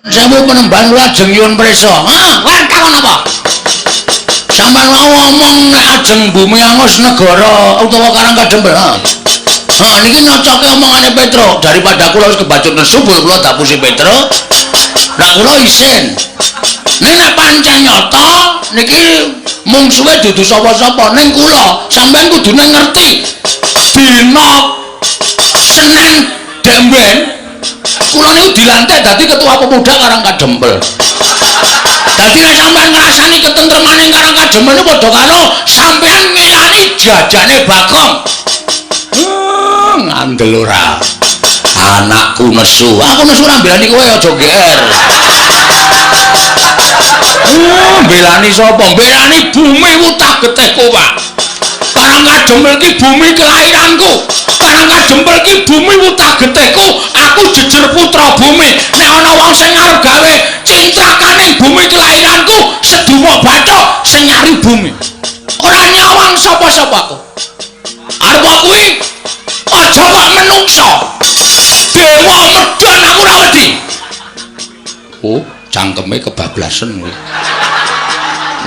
Sewu penemban kula ajeng nyuwun prisa. Ha, kowe takon apa? Sampeyan mau ngomong nek ajeng bumi angus negara utawa Karang Kadempel. Ha. Ha, niki nyocoke omongane Petro. Daripada kula wis kebacut nesu, kula dapusi Petro. Lah kula isin. Ning nek pancen nyata niki mungsuhe dudu sapa-sapa ning kula, sampeyan kudune ngerti. Dina Senin demben kula niku dilantik dadi ketua pemuda Karang Kadempel. Dadi nek sampeyan ngrasani ketentremane Karang Kadempel niku padha karo sampeyan ngelani jajane Bagong. Ngandel ora. Anakku nesu. Aku nesu ora mbelani kowe aja GR. Mbelani sapa? Mbelani bumi wutah getihku, Pak. Karang Kadempel iki bumi kelahiranku. Karang Kadempel iki bumi wutah getihku. Aku jejer putra bumi. Nek ana wong sing arep gawe cintrakaning bumi kelahiranku, sedumuk bathuk sing nyari bumi. Ora nyawang sapa-sapa aku. Arep kuwi aja kok menungsa. Dewa medhon aku ora wedi. Oh, cangkeme kebablasen kuwi.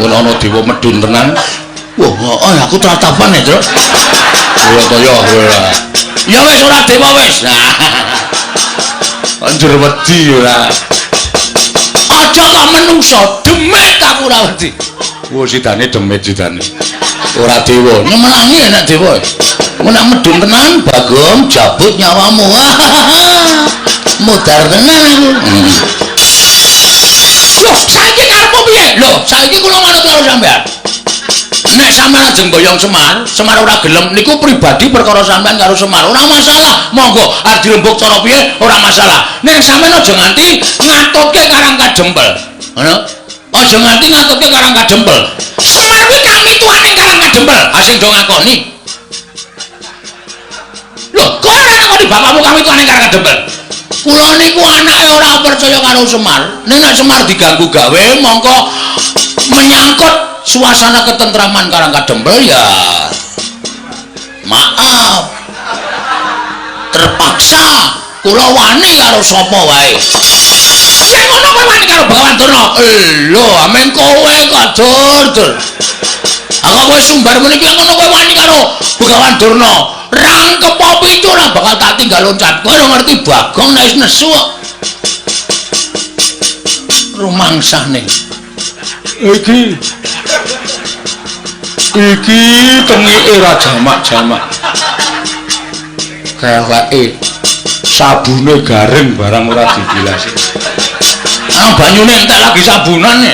Ngono ana dewa medhun tenan. Wah, oh, aku tratapan ya, Truk. Ora kaya ora. Ya wis ora dewa wis. Anjur wedi ora. Aja kok menungsa, demit aku ora wedi. Wah, sidane demit sidane. Ora dewa, nyemelangi nek dewa. Nek medhun tenan, Bagong jabut nyawamu. Mudar tenan aku. Loh, saiki karepmu piye? Loh, saiki kula manut karo sampean. Nek sampean ajeng boyong Semar, Semar ora gelem niku pribadi perkara sampean karo Semar. Ora masalah. Monggo arep dirembug cara piye ora masalah. Nek sampean aja nganti ngatutke Karang Kadempel. Ngono? Aja nganti ngatutke Karang Kadempel. Semar kuwi kamituane Karang Kadempel. Ha sing do ngakoni. Loh, kok ora ngakoni bapakmu kamituane Karang Kadempel? Kula niku anake ora percaya karo Semar. Nek nek Semar diganggu gawe mongko menyangkut suasana ketentraman Karang Kadempel ya maaf, terpaksa kula wani karo sapa wae. Yen ngono kowe wani karo Begawan Durna? Lho, amen kowe kok dur dur. Aku kowe sumbar muni ki ngono kowe wani karo Begawan Durna. Rangkep pitu ora bakal tak tinggal loncat. Kowe ora ngerti Bagong nek wis nesu kok. Rumangsane. Iki iki tengike ora jamak-jamak. Keleke sabune garing barang ora dibilasi. Ah, banyune entek lagi sabunane.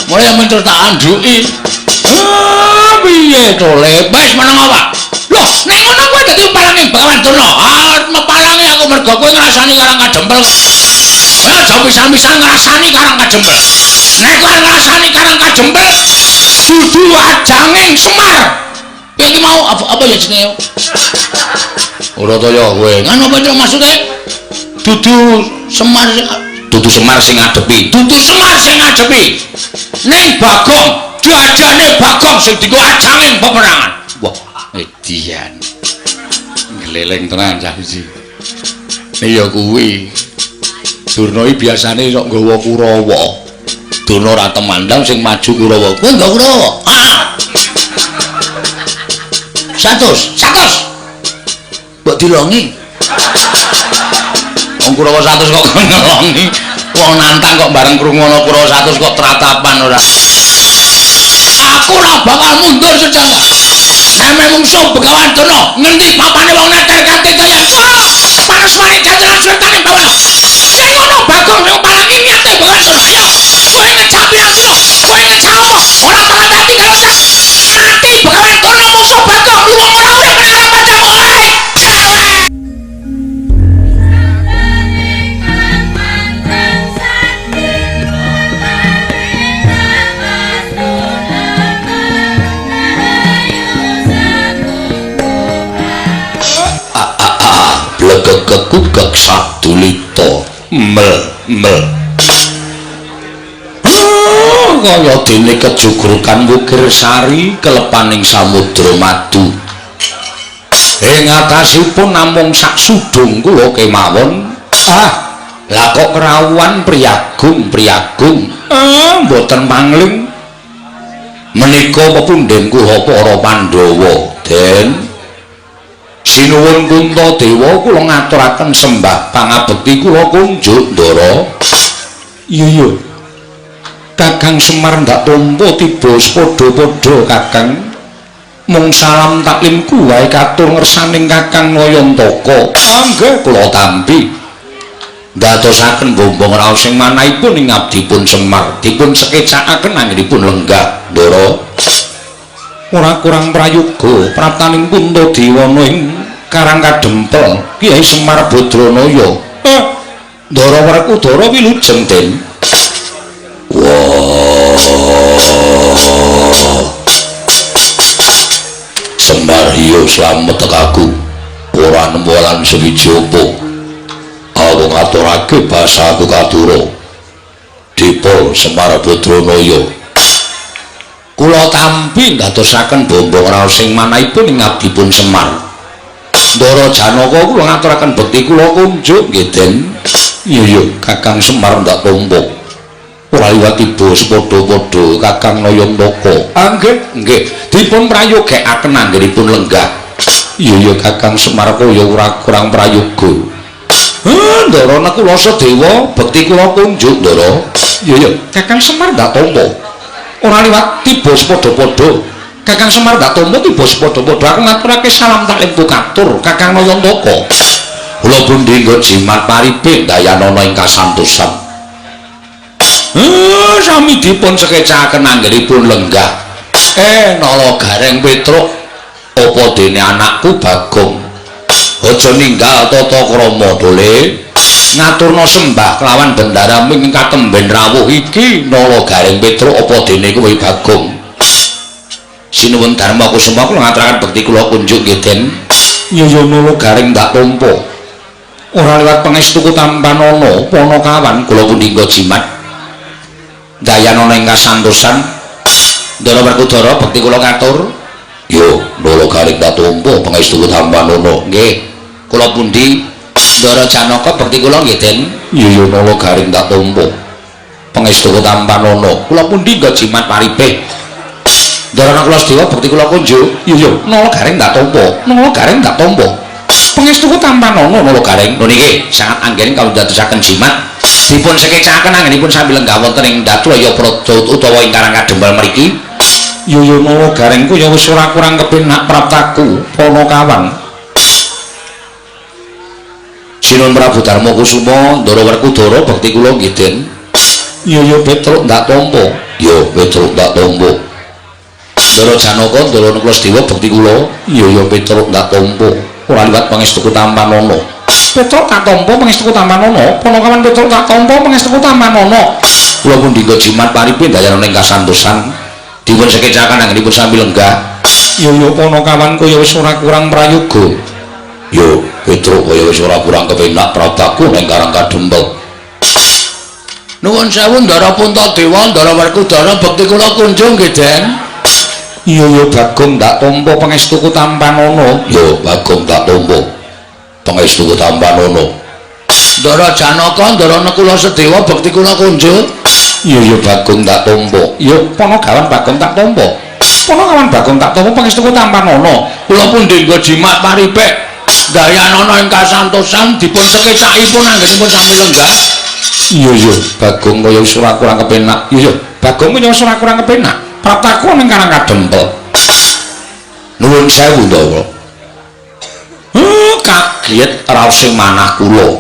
Mulai men terus tak anduki. Ah, piye to, Le? Wis meneng apa? Loh, nek ngono kowe dadi palange Begawan Durna. Ah, mepalange aku mergo kowe ngrasani Karang Kadempel. Kowe aja pisan-pisan ngrasani Karang Kadempel. Nek kowe ngrasani Karang Kadempel, dudu ajanging Semar. Kowe iki mau apa, apa ya jenenge? Ora to ya kowe. Ngono apa itu maksude? Dudu Semar, dudu Semar sing ngadepi. Dudu Semar sing ngadepi. Ning Bagong, dadane Bagong sing dienggo ajanging peperangan. Wah, edian. Ngleleng tenan cah siji. Iya kuwi. Durna iki biasane sok nggawa Kurawa. Durna ora temandang sing maju Kurawa. Kowe nggawa Kurawa? Ah. 100, 100. Mbok dilongi. Wong Kurawa 100 kok ngelongi. Wong nantang kok bareng krungu ana Kurawa 100 kok tratapan ora. Aku ora bakal mundur sejangka. Neme mungsuh Begawan Durna, ngendi papane wong neter kanthi kaya. Panas-panas jajaran sultane bawana. Sing ngono Bagong sing palangi niate Begawan Durna. Ayo, kowe ngecap pirang dina? Kowe ngecap apa? Ora bakal dadi karo cak. Mati Begawan Durna mungsuh Bagong, luwung ora urip nek ora pacang. Oi, dewe. Blegegegugeg sadulita mel mel. Kaya dene kejugrukan wukir sari kelepaning samudra madu. Ing atasipun namung sak sudung kula kemawon. Ah, Lah kok kerawuhan priyagung priyagung? Mboten pangling. Menika pepundhen kula para Pandhawa, Den. Sinuwun Puntadewa kula ngaturaken sembah pangabekti kula kunjuk, Ndara. Iya iya. Kakang Semar ndak tampa tiba padha-padha Kakang. Mung salam taklimku wae katur ngersaning Kakang Nayantaka. Nggih kula tampi. Ndadosaken bombong raos sing manahipun ing abdipun Semar dipun sekecakaken anggenipun lenggah, Ndara. Ora kurang prayoga praptaning Puntadewana ing Karang Kadempel Kyai Semar Badranaya. Ndara Werkudara wilujeng, Den. Wah. Semar iya slamet tekaku. Ora nemu lan sewiji apa. Aku ngaturake basaku katura. Dipa Semar Badranaya. Kula tampi ndadosaken bombong raos sing manahipun ing abdipun Semar. Ndara Janaka kula ngaturaken bekti kula kunjuk nggih, Den. Iya iya, Kakang Semar ndak tampa. Ora liwat tiba sepadha-padha Kakang Nayantaka. Nggih, nggih. Dipun prayogekaken anggenipun lenggah. Iya iya, Kakang Semar kaya ora kurang prayoga. Ndara Nakula Sadewa bekti kula kunjuk, Ndara. Iya iya, Kakang Semar ndak tampa. Ora liwat tiba sepadha-padha. Kakang Semar ndak tampa tiba sepadha-padha. Aku ngaturake salam taklimku katur Kakang Nayantaka. Kula pundi nggo jimat paripe dayanana ing kasantosan. Sami dipun sekecaken anggenipun lenggah. Nala Gareng Petruk, apa dene anakku Bagong? Aja ninggal tata krama dole. Ngaturna sembah kelawan bendara ing katemben rawuh iki Nala Gareng Petruk, apa dene kowe Bagong? Sinuwun Darma Kusuma kula ngaturaken bekti kula kunjuk nggih, Den. Iya iya, Nala Gareng ndak tampa. Ora liwat pangestuku tampanana Panakawan kula pundi nggo jimat. Dayanana ing kasantosan. Ndara Werkudara bekti kula katur. Yo, Nala Gareng ndak tampa pangestuku tampanana. Nggih. Kula pundi Ndara Janaka bekti kula nggih, Den. Iya iya, Nala Gareng ndak tampa pangestuku tampanana. Kula pundi nggo jimat paripih. Ndara Nakula Sadewa bekti kula kunjuk. Iya iya, Nala Gareng ndak tampa. Nala Gareng ndak tampa. Pangestuku tampanana Nala Gareng. Lho niki sangat anggen kawula dadosaken jimat. Dipun sekecaken anggenipun sami lenggah wonten ing Datulaya Praja utawa ing Karang Kadempel mriki. Iya iya, Nala Gareng ku ya wis ora kurang kepenak praptaku Panakawan. Sinuwun Prabu Darma Kusuma, Ndara Werkudara bekti kula nggih, Den. Iya iya, Petruk ndak tampa. Yo, Petruk ndak tampa. Ndara Janaka, Ndara Nakula Sadewa bekti kula. Iya iya, Petruk ndak tampa. Ora liwat pangestuku tampanana. Petruk tak tampa pangestuku tampanana. Panakawan Petruk tak tampa pangestuku tampanana. Kula pundi nggo jimat paripe dayanana ing kasantosan. Dipun sekecaken anggenipun sami lenggah. Iya iya, Panakawan kaya wis ora kurang prayoga. Yo, Petruk kaya wis ora kurang kepenak praptaku ning Karang Kadempel. Nuwun sewu Ndara Puntadewa, Ndara Werkudara bekti kula kunjung nggih, Den. Iya iya, Bagong ndak tampa pangestuku tampanana. Yo, Bagong ndak tampa pangestuku tampanana. Ndara Janaka, Ndara Nakula Sadewa bekti kula kunjuk. Iya iya, Bagong ndak tampa. Iya, Panakawan Bagong tak tampa. Panakawan Bagong tak tampa pangestuku tampanana. Kula pundi nggo jimat paripek dayanana ing kasantosan dipun sekecakipun anggenipun sami lenggah. Iya iya, Bagong kaya wis ora kurang kepenak. Iya iya, Bagong kaya wis ora kurang kepenak. Praptaku ning Karang Kadempel. Nuwun sewu, Ndara. Kaget raos sing manah kula.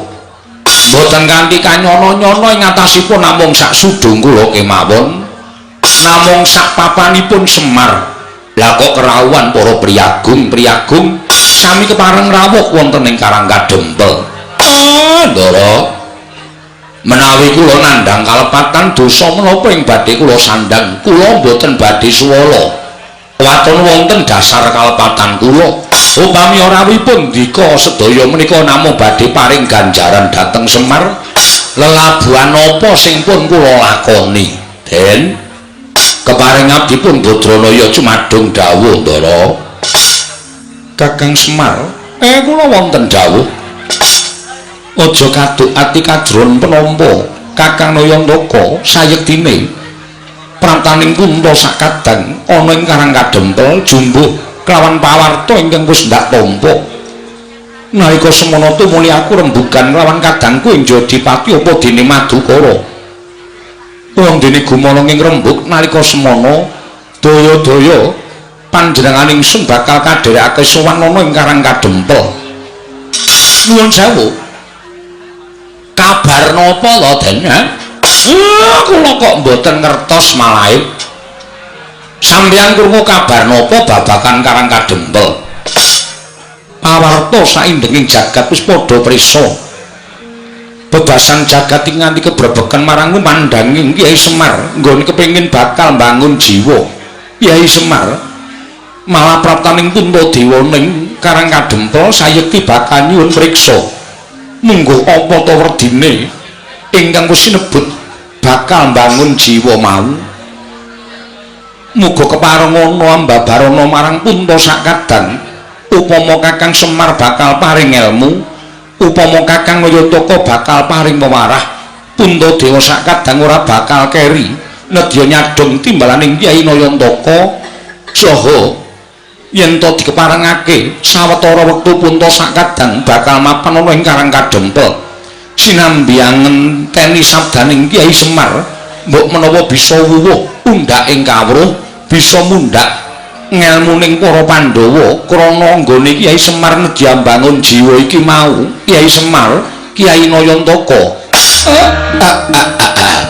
Mboten kanthi kanyono-nyono ing atasipun namung sak sudung kula kemawon. Namung sak papanipun Semar. Lah kok kerawuhan para priyagung-priyagung sami kepareng rawuh wonten ing Karang Kadempel. Ndara. Menawi kula nandhang kalepatan dosa menapa ing badhe kula sandhang, kula mboten badhe suwala. Waton wonten dasar kalepatan kula. Upami rawuhipun ndika sedaya menika namung badhe paring ganjaran dhateng Semar, lelabuhan napa sing pun kula lakoni, Den? Keparing abdipun Badranaya cumadung dawuh, Ndara. Kakang Semar, kula wonten dawuh. Aja kaduk ati kajron penampa Kakang Nayantaka sayektine praptaning Punta sakadang ana ing Karang Kadempel jumbuh kelawan pawarta ingkang wis ndak tampa. Nalika semana tumuli aku rembugan lawan kadangku ing Jodipati apa dene Madukara. Wong dene gumanung ing rembug nalika semana daya-daya panjenenganing ingsun bakal kadherekake sowan ana ing Karang Kadempel. Nuwun sewu. Kabar napa to, Den? Kula kok mboten ngertos malahe. Sampeyan krungu kabar napa babagan Karang Kadempel? Pawarta saindenging jagat wis padha prisa. Bebasan jagat iki nganti kebrebegen marang mandanging Kyai Semar nggone kepengin bakal mbangun jiwa. Kyai Semar malah praptaning Puntadewa ning Karang Kadempel sayekti bakal nyuwun priksa. Mungguh apa ta werdine ingkang wis sinebut bakal mbangun jiwa mau. Muga kepareng ana ambabarana marang Punta sakadang. Upama Kakang Semar bakal paring elmu, upama Kakang Nayantaka bakal paring pewarah, Puntadewa sakadang ora bakal keri nedya nyadong timbalaning Kyai Nayantaka saha yen to dikeparengake sawetara wektu Punta sakadang bakal mapan ana ing Karang Kadempel. Sinambi ngenteni sabdaning Kyai Semar, mbok menawa bisa wuwuh undhak ing kawruh, bisa mundhak ngelmuning para Pandhawa krana nggone Kyai Semar nedya mbangun jiwa iki mau. Kyai Semar, Kyai Nayantaka.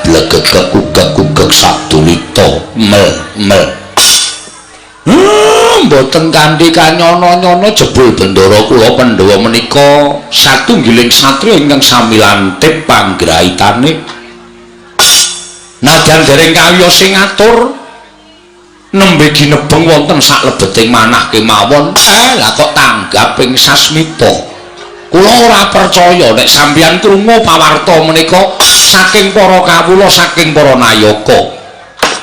Blegegeg gugeg sadulita mel mel. Mboten kanthi kanyono-nyono jebul bendara kula Pandhawa menika satunggiling satriya ingkang sami lantip panggraitane. Nadyan dereng kawiyos sing ngatur nembe ginebeng wonten saklebeting manah kemawon. Lah kok tanggap ing sasmita. Kula ora percaya nek sampeyan krungu pawarta menika saking para kawula, saking para nayaka.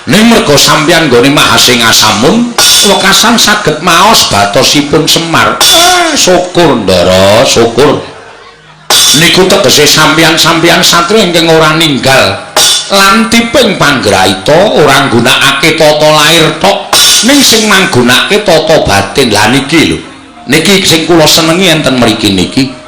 Ning merga sampeyan nggone Mahasingasamun wekasan saged maos batosipun Semar. Syukur Ndara, syukur. Niku tegese sampeyan-sampeyan satriya ingkang ora ninggal lantiping panggraita, ora nggunakake tata lair tok, ning sing manggunakake tata batin. Lah niki lho, niki sing kula senengi enten mriki niki.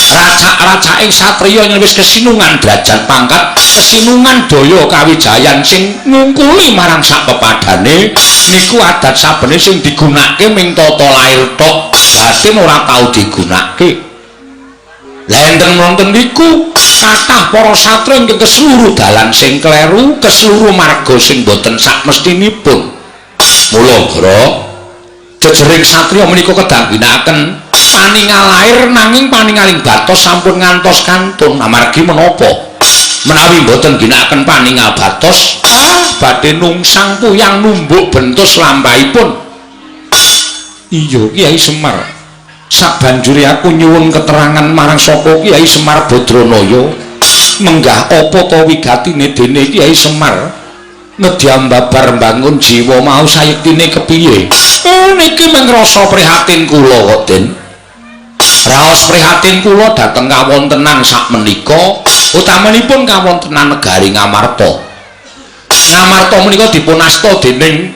Racak-racaking satriya yen wis kesinungan derajat pangkat, kesinungan daya kawijayan sing ngungkuli marang sak pepadane niku adat sabene sing digunakake ming tata lair tok, batin ora tau digunakake. Lah enten wonten niku kathah para satriya ingkang keseluruh dalan sing kleru, keseluruh marga sing boten sakmestinipun. Mula gara jejering satriya menika kedah ginakaken paningal lair nanging paningaling batos sampun ngantos kantun. Amargi menapa? Menawi boten ginakaken paningal batos, badhe nungsang puyang numbuk bentus lampahipun. Iya Kyai Semar, sabanjure aku nyuwun keterangan marang saka Kyai Semar Badranaya, menggah apa ta wigatine dene Kyai Semar nedya mbabar mbangun jiwa mau sayektine kepiye? Niki mung rasa prihatin kula kok, Den. Raos prihatin kula dhateng kawontenan sakmenika, utamanipun kawontenan negari Ngamarta. Ngamarta menika dipun asta dening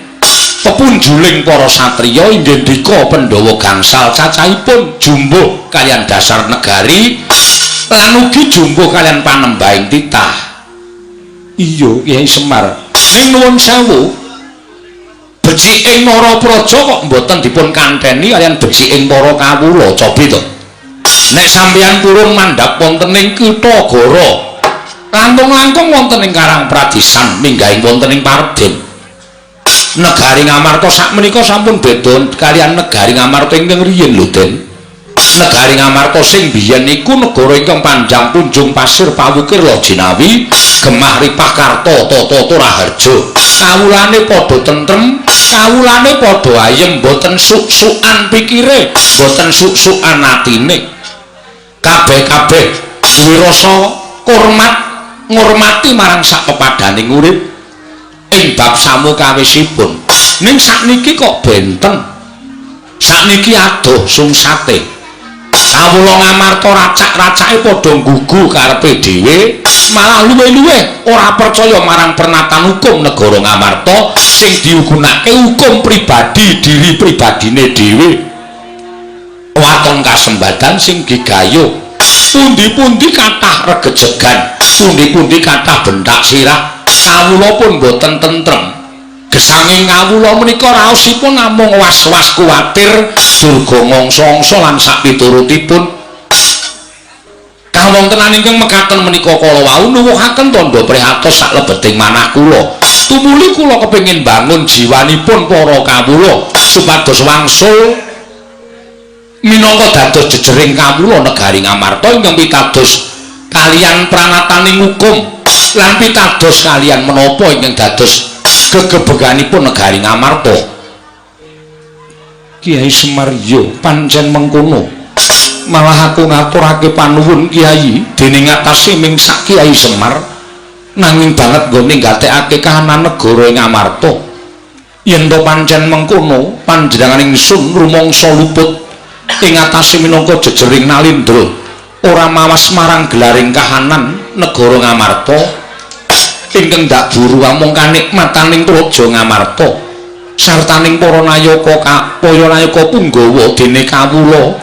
pepunjuling para satriya inggih ndika Pandhawa gangsal cacahipun jumbuh kaliyan dasar negari lan ugi jumbuh kaliyan panembahing titah. Iya Kyai Semar, ning nuwun sewu, beciking Narapraja kok mboten dipun kantheni kaliyan beciking para kawula. Cobi to, nek sampeyan purun mandhap wonten ing Kutha Gara, langkung-langkung wonten ing Karang Pradisan minggahing wonten ing Parden. Negari Ngamarta sakmenika sampun beda kaliyan negari Ngamarta ingkang riyin lho, Den. Negari Ngamarta sing biyen niku negara ingkang panjang punjung pasir pawukir Lojinawi, gemah ripah karta tata raharja. Kawulane padha tentrem, kawulane padha ayem, boten suk-sukan pikire, boten suk-sukan atine. Kabeh-kabeh duwe rasa hormat, ngurmati marang sak pepadaning urip ing bab samukawisipun. Ning sakniki kok benten. Sakniki adoh sungsate. Kawula Ngamarta racak-racake padha nggugu karepe dhewe, malah luwih-luwih ora percaya marang pernatan hukum negara Ngamarta sing diugunake hukum pribadi diri pribadine dhewe. Waton kasembadan sing gigayuh, pundi-pundi kathah regejegan, pundi-pundi kathah bentak sirah. Kawula pun boten tentrem. Gesanging kawula menika raosipun namung was-was kuwatir durga ngangsa-angsa lan sapiturutipun. Kawontenan ingkang mekaten menika kala wau nuwuhaken tandha prihatos saklebeting manah kula. Tumuli kula kepengin bangun jiwanipun para kawula supados wangsul minangka dados jejering kawula negari Ngamarta ingkang pitados kalian pranataning hukum lan pitados kalian menapa ingkang dados gegebeganipun negari Ngamarta. Kiai Semar, yo pancen mengkono. Malah aku ngaturake panuwun Kiai dening atase ming sak Kiai Semar nanging banget nggone nggatekake kahanan negara ing Ngamarta. Yen to pancen mengkono, panjenengan ingsun rumangsa luput ing atase minangka jejering Nalindra, ora mawas marang gelaring kahanan negara Ngamarta ingkang ndak buru amung kanikmataning praja Ngamarta sartaning para nayaka para nayaka punggawa dene kawula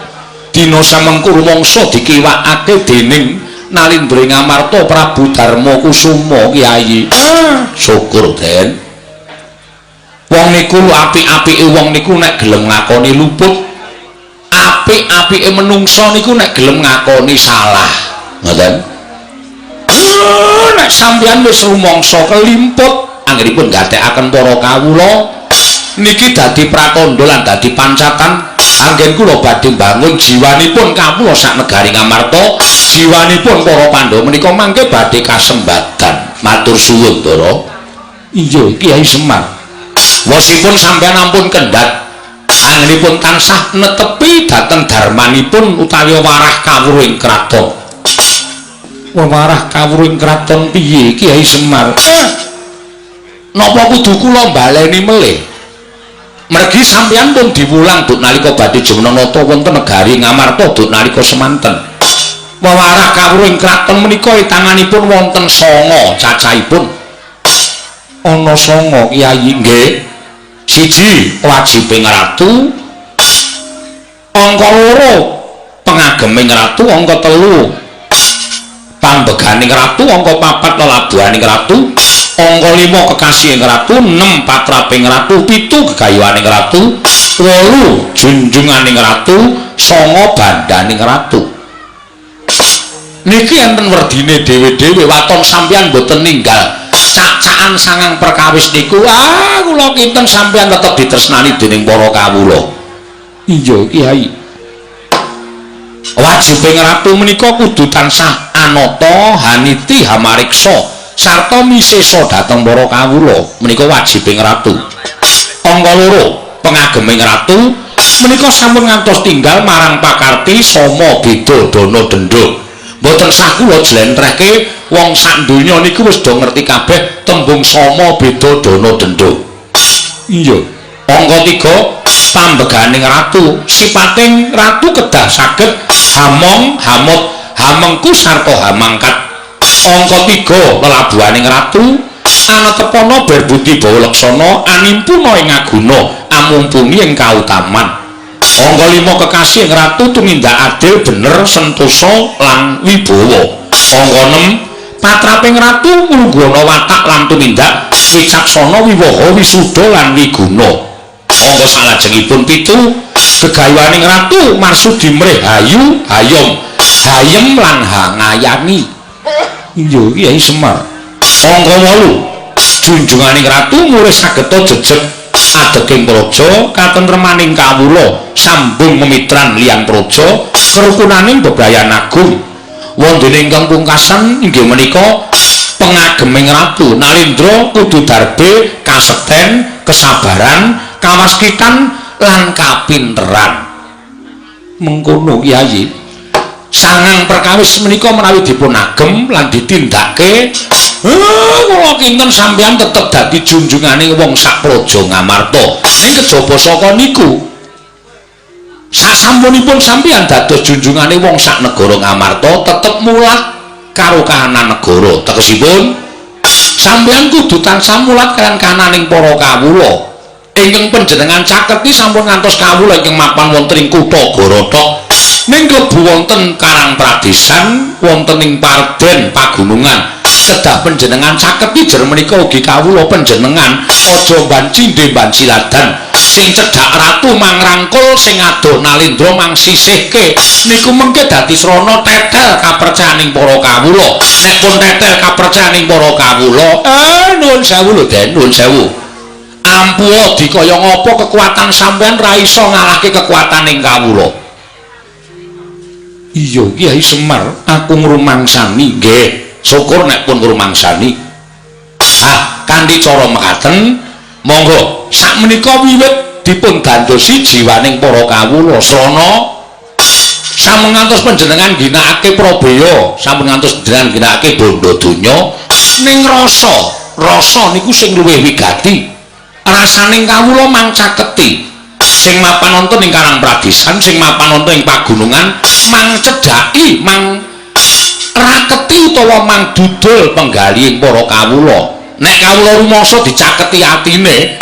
dina samengko rumangsa dikiwakake dening Nalindra Ngamarta Prabu Darma Kusuma. Kiai, syukur Den. Wong niku apik-apike wong niku nek gelem ngakoni luput, apik-apike menungsa niku nek gelem ngakoni salah. Ngoten. Nek sampeyan wis rumangsa kelimput anggenipun gathekaken para kawula niki dadi pratandha lan dadi pancatan anggen kula badhe mbangun jiwanipun kawula sak negari Ngamarta, jiwanipun para Pandhawa menika mangke badhe kasembadan. Matur suwun, Ndara. Iya, Kiai Semar. Wosipun sampeyan ampun kendhat anggenipun tansah netepi dhateng darmanipun utawi warah kawruh ing kraton. Wewarah kawruh ing kraton piye Kiai Semar? Napa kudu kula baleni melih? Mergi sampeyan pun diwulang duk nalika badhe jumeneng nata wonten negari Ngamarta duk nalika semanten. Wewarah kawruh ing kraton menika tanganipun wonten 9 cacahipun. Ana 9 Kiai? Nggih. Siji wajibing ratu, angka 2 pengageming ratu, angka 3 pambeganing ratu, angka 4 lelabuhaning ratu, angka 5 kekasihing ratu, 6 patraping ratu, 7 gegayuhaning ratu, 8 junjunganing ratu, 9 bandaning ratu. Niki enten werdine dhewe-dhewe. Waton sampeyan mboten ninggal cak-cakan sangang perkawis niku, kula kinten sampeyan tetep ditresnani dening para kawula. Iya Kiai. Wajibing ratu menika kudu tansah anata haniti hamariksa sarta misesa dhateng para kawula. Menika wajibing ratu. Angka 2 pengageming ratu menika sampun ngantos tinggal marang pakarti sama beda dana denda. Mboten sah kula jlentrehke wong sak donya niku wis do ngerti kabeh tembung sama beda dana denda. Iya. Angka 3 pambeganing ratu, sipating ratu kedah saged hamong hamut hamengku sarta hamangkat. Angka 3 lelabuhaning ratu anetepana berbudi bawa laksana animpuna ing aguna amumpuni ing kautaman. Angka 5 kekasih ing ratu tumindak adil bener sentosa lan wibawa. Angka 6 patraping ratu nglungguhana watak lan tumindak wicaksana wiwaha wisuda lan wiguna. Angka salajengipun 7 gegayuhaning ratu marsudi mrih hayu hayom hayem lan hangayani. Iya Kiai Semar. Angka 8 junjunganing ratu murih sageta jejeg adeking praja katentremaning kawula sambung memitran liyan praja kerukunaning bebrayan agung. Wondene ingkang pungkasan inggih menika pengageming ratu Nalindra kudu darbe kasekten, kesabaran, kawaskitan lan kapinteran. Mengkono Kiai. Sangang perkawis menika menawi dipun agem lan ditindakake, kula kinten sampeyan tetep dadi junjungane wong sak praja Ngamarta. Ning kejaba saka niku Sasampunipun sampeyan dados junjungane wong sak negara Ngamarta tetep mulat karo kahanan negara. Tegesipun sampeyan kudu tansah mulat kaliyan kahananing para kawula. Ingkang panjenengan caketi sampun ngantos kawula ingkang mapan wonten ing kutha Gorotok. Ning klebu wonten Karang Pradesan, wonten ing Parden Pagunungan. Kedah panjenengan caketi jer menika ugi kawula panjenengan aja mbancindhe mbanciladan sing cedhak ratu mangrangkul, sing adoh nalindra mangsisihke. Niku mengke dadi srana tetel kapercayaning para kawula. Nek pun tetel kapercayaning para kawula, nuwun sewu lho Den, nuwun sewu. Ampuha dikaya ngapa kekuatan sampean ra iso ngalahke kekuataning kawula. Iya Kyai Semar, aku ngrumangsani. Nggih, syukur nek pun ngrumangsani. Ah, kanthi cara mekaten, monggo sakmenika wiwit dipun dandosi jiwaning para kawula. Srana sampun ngantos panjenengan ginakake prabeya, sampun ngantos panjenengan ginakake bondo donya, ning rasa, rasa niku sing luwih wigati. Rasaning kawula mangcaketi sing mapan wonten ing Karang Pradesan, sing mapan wonten ing pagunungan, mang cedhaki, mang raketi utawa mang dudul penggalihing para kawula. Nek kawula rumangsa dicaketi atine,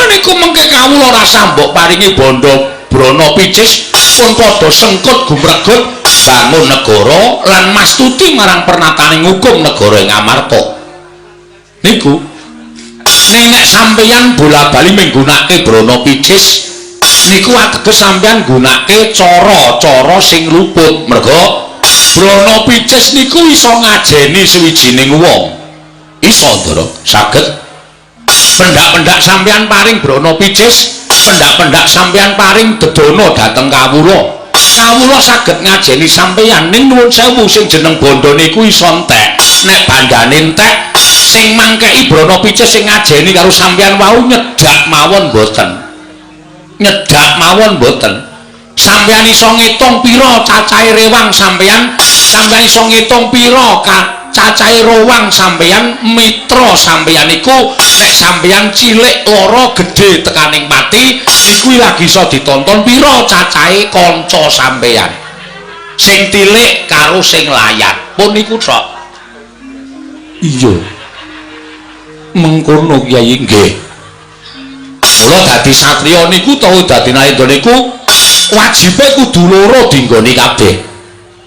niku mengke kawula rasa mbok paringi bondo brana picis pun padha sengkut gumregut bangun negara lan mastuti marang pernataning hukum negara ing Amarta. Niku ning nek sampeyan bola-bali menggunakake brana picis niku ateges sampeyan nggunakake cara-cara sing luput. Merga brana picis niku iso ngajeni suwijining wong. Iso, Ndara, saged. Pendak-pendak sampeyan paring brana picis, pendak-pendak sampeyan paring dedana dhateng kawula. Kawula saged ngajeni sampeyan, ning nuwun sewu sing jeneng bondo niku iso entek. Nek bandane entek, sing mangkeki brana picis sing ngajeni karo sampeyan wau nyedak mawon mboten. Nyedak mawon mboten. Sampeyan iso ngitung pira cacahe rewang sampeyan, sampeyan iso ngitung pira cacahe rowang sampeyan, mitra sampeyan iku nek sampeyan cilik lara gedhe tekaning pati niku lagi iso ditonton pira cacahe kanca sampeyan sing tilik karo sing layat pun niku tok. Iya, mengkono Kyai. Nggih, kula dadi satriya niku utawa dadi nalendra niku wajibe kudu loro dinggoni kabeh.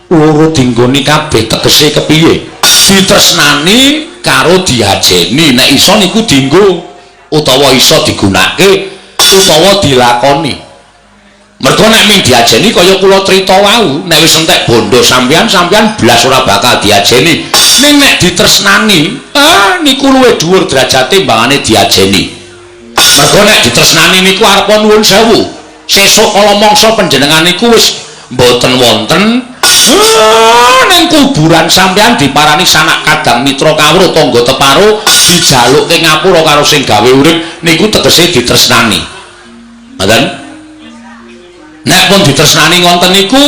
Loro dinggoni kabeh tegese kepiye? Ditresnani karo diajeni. Nek iso niku dinggo utawa iso digunakake utawa dilakoni. Mergo nek ming diajeni kaya kula crita wau, nek wis entek bondo sampeyan, sampeyan blas ora bakal diajeni. Ning nek ditresnani, niku luwih dhuwur derajate mbangane diajeni. Mergo nek ditresnani niku arepa nuwun sewu, sesuk kala mangsa panjenengan niku wis mboten wonten ning kuburan sampeyan diparani sanak kadang mitra kawruh tangga teparo dijalukke ngapura karo sing gawe urip niku tegese ditresnani. Ngoten? Nek pun ditresnani ngonten niku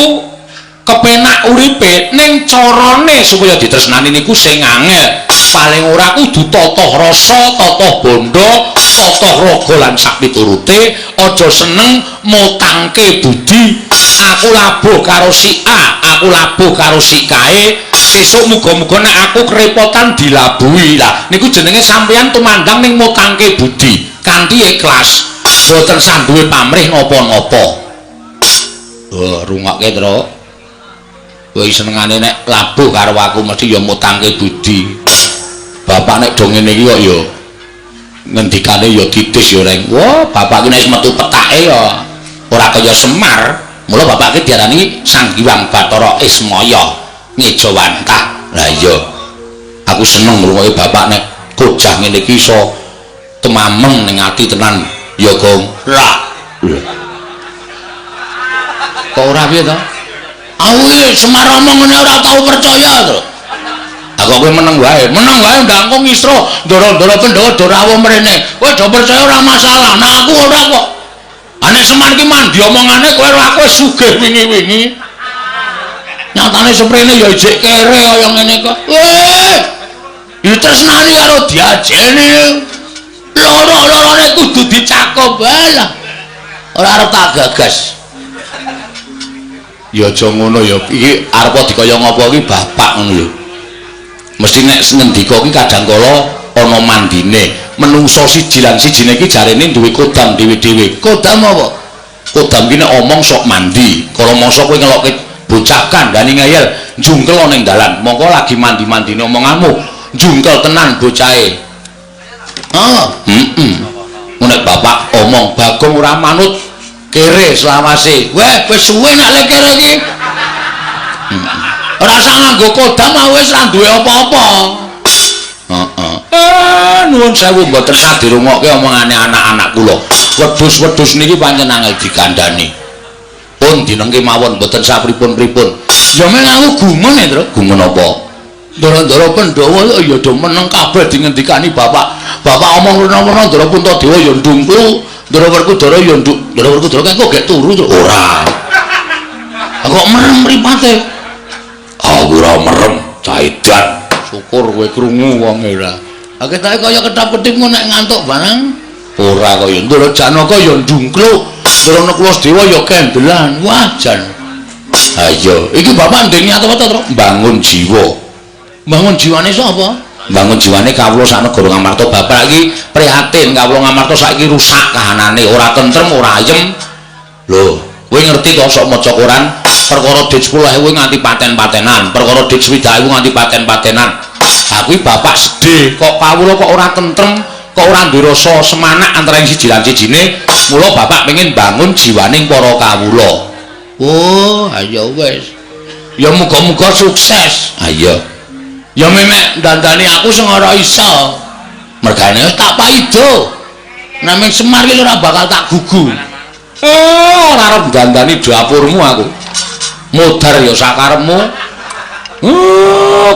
kepenak uripe, ning carane supaya ditresnani niku sing angel. Paling ora kudu tata rasa, tata bondo, tata raga lan sapiturute. Aja seneng mutangke budi. Aku labuh karo si A, aku labuh karo si kae, sesuk muga-muga nek aku kerepotan dilabuhi. Lah niku jenenge sampeyan tumandang ning mutangke budi kanthi ikhlas, boten sanduwe pamrih napa-napa. Oh, rungokke, Tru. Kowe senengane nek labuh karo aku mesti ya mutangke budi. Bapak nek do ngene iki kok ya ngendikane ya titis ya reng. Wah, bapak iki nek metu petake ya ora kaya Semar. Mula bapak iki diarani Sang Hyang Bathara Ismaya ngejawantah. Lah iya, aku seneng ngrungokke bapak nek kojah ngene iki iso temameng ning ati tenan ya, Gong. Lah. Kok ora piye to? Aku iki Semar omong ngene ora tau percaya to. Aku kowe meneng wae ndang kok ngisro ndoro-ndoro Pandhawa do rawuh mrene. Kowe do percaya ora masalah. Nah aku ora kok. Ane Semar ki mandi omongane kowe ora aku sugih wingi-wingi. Nyatane seprene ya ijik kere kaya ngene kok. Weh. Ditresnani karo diajeni. Loro-lorone kudu dicakup. Lah. Ora arep tak gagas. Ya aja ngono ya. Iki arep dikaya ngapa iki bapak ngono lho. Mesti nek ngendika iki kadang kala ana mandine. Menungso siji lan sijine iki jarene duwe kodam dhewe-dhewe. Kodam apa? Kodam ki nek omong sok mandi. Kala mangsa kowe ngelokke bocah kandhani ngeyel, njungkel ning dalan. Mongko lagi mandi-mandine omonganmu, njungkel tenan bocahe. Ah, heeh. Nek bapak omong Bagong ora manut kere selawase. Weh, wis suwe nek le kere iki. Ora usah nganggo kodam wis ora duwe apa-apa. Heeh. Nuwun sewu mboten sadirungokke omongane anak-anak kula. Wedhus-wedhus niki pancen angel dikandhani. Pun dinengke mawon mboten sapripun-pripun. Ya men aku gumun e, Tru. Gumun apa? Ndara-ndara Pandhawa ya do meneng kabeh dingendikani bapak. Bapak omong rena-rena Ndara Puntadewa ya ndungklu, Ndara Werkudara ya nduk. Ndara Werkudara kok gek turu, Tru. Ora. Kok merem mripate? Aku ora merem, caidan. Syukur kowe krungu wong ora. Ha ketoke kaya ketap-ketip nek ngantuk barang. Ora kaya Ndara Janaka ya ndungkluk, Ndara Nakula Dewa ya kendelan. Wah, jan. Ha iya, iki bapak ndek niat apa to, Tru? Mbangun jiwa. Mbangun jiwane sapa? Mbangun jiwane kawula sak negara Ngamarta. Bapak iki prihatin kawula Ngamarta saiki rusak kahanane, ora tentrem, ora ayem. Lho, kowe ngerti to sok maca koran perkara dit 10.000 nganti paten-patenan, perkara dit 60.000 nganti paten-patenan. Ha kuwi bapak sedih, kok kawula kok ora tentrem, kok ora duwe rasa semanak antara siji lan sijine. Mula bapak pengen bangun jiwaning para kawula. Oh, ayo wis. Ya muga-muga sukses. Ha iya. Ya memek dandani aku sing ora iso. Mergane wis tak paido. Naming Semar iki ora bakal tak gugu. Ora arep dandani dapurmu aku. Modar ya sakarepmu.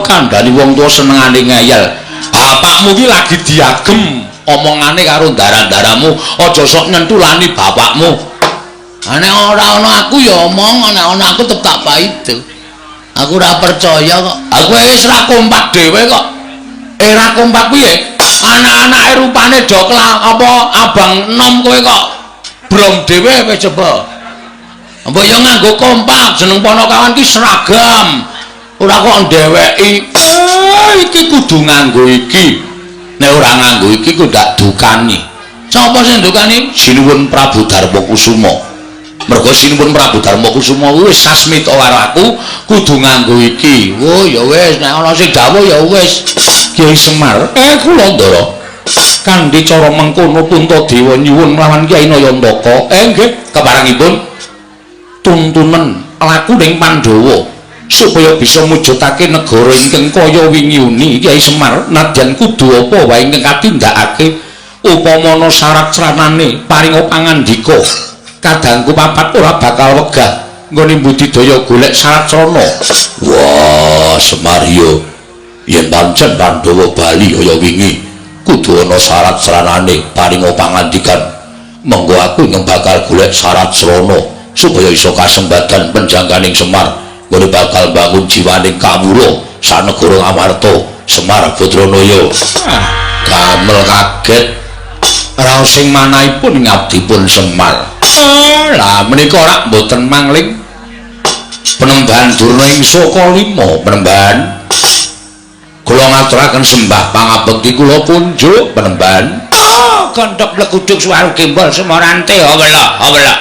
Kandhani wong tuwa senengane ngeyel. Bapakmu ki lagi diagem omongane karo ndara-ndaramu, aja sok nyentulani bapakmu. Nek ora ana aku ya omong, nek ana aku tetep tak paido. Aku ora percaya kok. Aku wis ora kompak dhewe kok. Ora kompak piye? Anak-anake rupane do apa abang enom kowe kok brom dhewe wis coba. Mbok ya nganggo kompak, jeneng Panakawan ki seragam. Ora kok ndeweki. Iki kudu nganggo iki. Nek ora nganggo iki ku ndak dukani. Sapa sing ndukani? Sinuwun Prabu Darma Kusuma. Mergo Sinuwun Prabu Darma Kusuma wis sasmita karo aku kudu nganggo iki. Oh ya wis, nek ana sing dawuh ya wis. Kyai Semar, kula Ndara. Kanthi cara mengkono Puntadewa nyuwun lawan Kyai Nayantaka. Nggih, keparengipun tuntunan laku ning Pandhawa supaya bisa mujudake negara ingkang kaya wingi uni. Kyai Semar, nadyan kudu apa wae ingkang katindakake upama ana syarat sranane paringa pangandika. Kadangku papat ora bakal wegah nggone budidaya golek syarat srana. Wah, Semar yo yen pancen Pandhawa bali kaya wingi kudu ana syarat sranane paringa pangandikan. Monggo aku ingkang bakal golek syarat srana supaya iso kasembadan penjangkaning Semar nggone bakal bangun jiwaning kawula sanegara Ngamarta. Semar Badranaya gamel kaget raos sing manahipun ngabdipun Semar. Lah menika ora mboten mangling Penembahan Durna ing Saka 5 Penembahan kula ngaturaken sembah pangabekti kula kunjuk Penembahan. Gondhok bleguduk suwaru gembol semorante awela awela.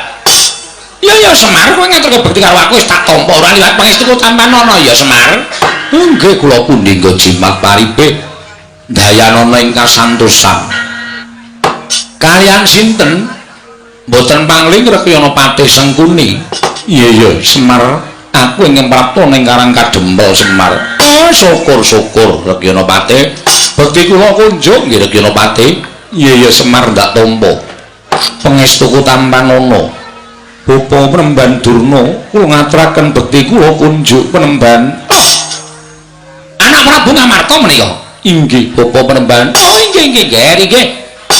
Ya ya Semar, kowe ngaturke bekti karo aku wis tak tampa ora liwat pangestuku tampanana ya Semar. Nggih kula pundi nggo jimat paripe dayanana ing kasantosan. Kalian sinten? Mboten pangling Rekyana Patih Sengkuni. Iya iya Semar, aku ingkang prapta ning Karang Kadempel Semar. Syukur-syukur Rekyana Patih. Bekti kula kunjuk nggih Rekyana Patih. Iya iya Semar ndak tampa. Pangestuku tampanana. Bapa Penemban Durna, kula ngaturaken bekti kula kunjuk Penemban. Anak Prabu Ngamarta menika? Inggih, Bapa Penemban. Oh inggih inggih nggih nggih.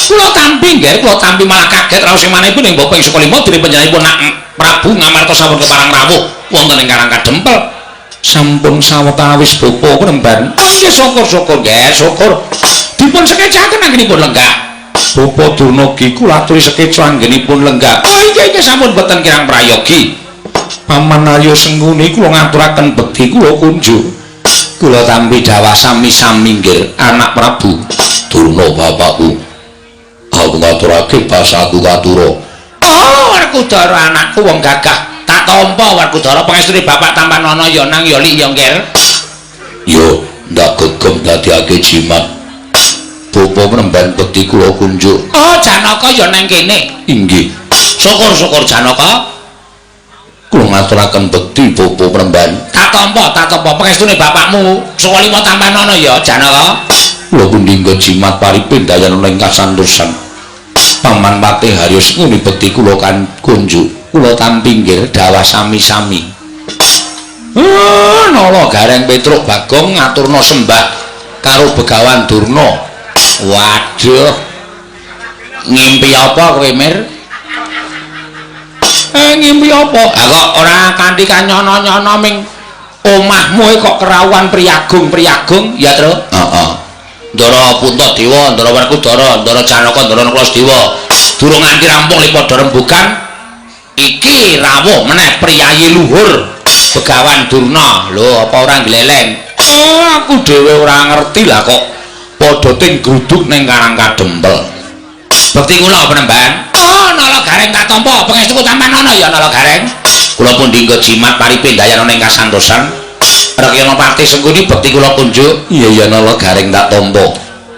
Kula tampi nggih, kula tampi malah kaget raos sing manahipun ing Bapa ing Suka 5 dene panjenenganipun nak Prabu Ngamarta sampun keparang rawuh wonten ing Karang Kadempel. Sampun sawetawis Bapa Penemban. Oh inggih syukur-syukur nggih, syukur. Dipun sekecaken anggenipun lenggah. Bapa Durna ki kula aturi sekeca anggenipun lenggah. Oh inggih inggih sampun boten kirang prayogi. Paman Arya Sengkuni kula ngaturaken bekti kula kunjuk. Kula tampi dawah sami-sami nggih anak Prabu Durna bapakku. Aku ngaturake basaku katura. Oh, Werkudara anakku wong gagah. Tak tampa Werkudara pangestune bapak tampanana ya nang ya lik ya ngger. Yo ndak gegem dadiake jimat. Bapa mremban bekti kula kunjuk. Oh, Janaka ya nang kene. Inggih. Syukur-syukur Janaka. Kula ngaturaken bekti bapa mremban. Tak tampa pangestune bapakmu saka lima tampanana ya Janaka. Kula pundhingga jimat paripin dayana ing kasantosan. Paman Patih Harya Sengkuni bekti kula kan kunjuk. Kula tampi nggih dawah sami-sami. Nala Gareng Petruk Bagong ngaturna sembah karo Begawan Durna. Waduh. Ngimpi apa kowe, Mir? Ngimpi apa? Ha kok ora kanthi kanyono-nyono ming omahmu kok kerawuhan priyagung-priyagung ya, Tru? Heeh. Ndara Puntadewa, Ndara Werkudara, Ndara Janaka, Ndara Nakula. Durung nganti rampung li padha rembugan, iki rawuh meneh priyayi luhur Begawan Durna. Lho, apa ora gleleng? Aku dhewe ora ngerti lah kok padha ting gruduk ning Karang Kadempel. Bekti kula penemban. Oh, Nala Gareng tak tampa, pangestuku tampanana ya Nala Gareng. Kula pundhingga jimat paripin dayana ning kasantosan. Rekyana Patih Sengkuni bekti kula kunjuk. Iya ya Nala Gareng tak tampa,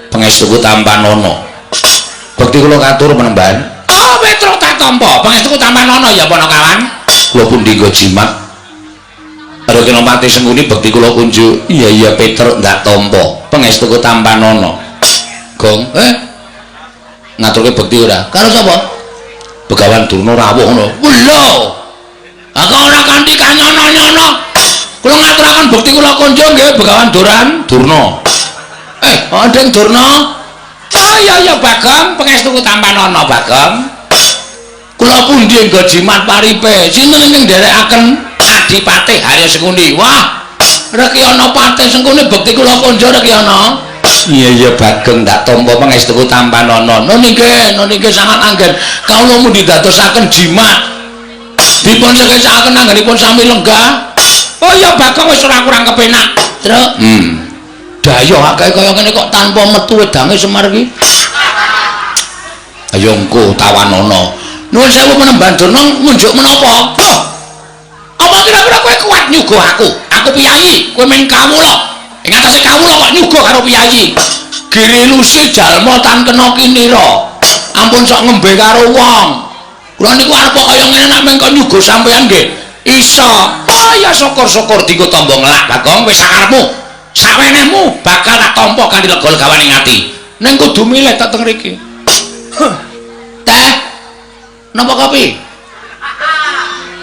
pangestuku tampanana. Bekti kula katur penemban. Oh, Petruk tak tampa, pangestuku tampanana ya Panakawan. Kula pundhingga jimat. Rekyana Patih Sengkuni bekti kula kunjuk. Iya iya Petruk ndak tampa, pangestuku tampanana. Gong, ngaturke bekti ora? Karo sapa? Begawan Durna rawuh ngono. Lho. Aku ora kanthi kanyono-nyono. Kula ngaturaken bekti kula kunjuk nggih Begawan Duran Durna. Andeng Durna. Oh iya iya Bagong, pangestuku tampanana Bagong. Kula pundi nggo jimat paripe? Sinten ingkang nderekaken Adipati Harya Sengkuni? Wah, Rekyana Patih Sengkuni bekti kula kunjuk Rekyana. Iya iya Bagong ndak tampa pangestuku tampanana. Nun inggih, nun inggih sangat anggen. Kawula mundi dadosaken jimat. Dipun sekecaken anggenipun sami lenggah. Oh iya Bagong wis ora kurang kepenak. Truk. Dayoh akeh kaya ngene kok tanpa metu wedange Semar iki. Ayo engko tawanana. Nuwun sewu penemban Durna ngunjuk menapa? Loh. Apa kira-kira kowe kuat nyuguh aku? Aku piyayi, kowe mung kawula. Ing atase kawula kok nyuguh karo piyayi. Girilusi jalma tan kena kinira. Ampun sok ngembe karo wong. Kula niku arep kaya ngene nek mung kok nyuguh sampeyan nggih. Iso. Oh ya syukur-syukur dienggo tamba ngelak Bagong wis sakarepmu. Sawenehmu bakal tak tampa kanthi lega-legawan ing ati. Ning kudu milih tak teng mriki. Teh. Napa kopi?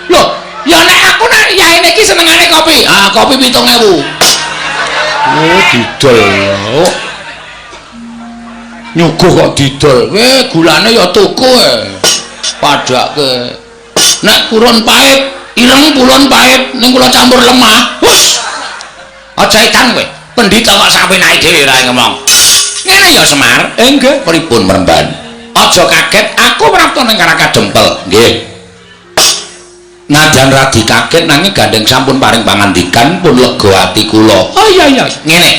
Loh, ya nek aku nek yaene iki senengane kopi. Ah, kopi 7.000. Oh, didol. Nyuguh kok didol. Kowe gulane ya tuku e. Padake. Nek purun pahit, ireng purun pahit, ning kula campur lemah. Hus. Aja edan kowe. Pendhita kok sapenake dhewe ora ngomong. Ngene ya Semar. Nggih, pripun mremban? Aja kaget, aku prapta ning Karang Kadempel. Nggih. Nadyan radi kaget nanging gandeng sampun paring pangandikan pun lega ati kula. Oh iya iya, ngene.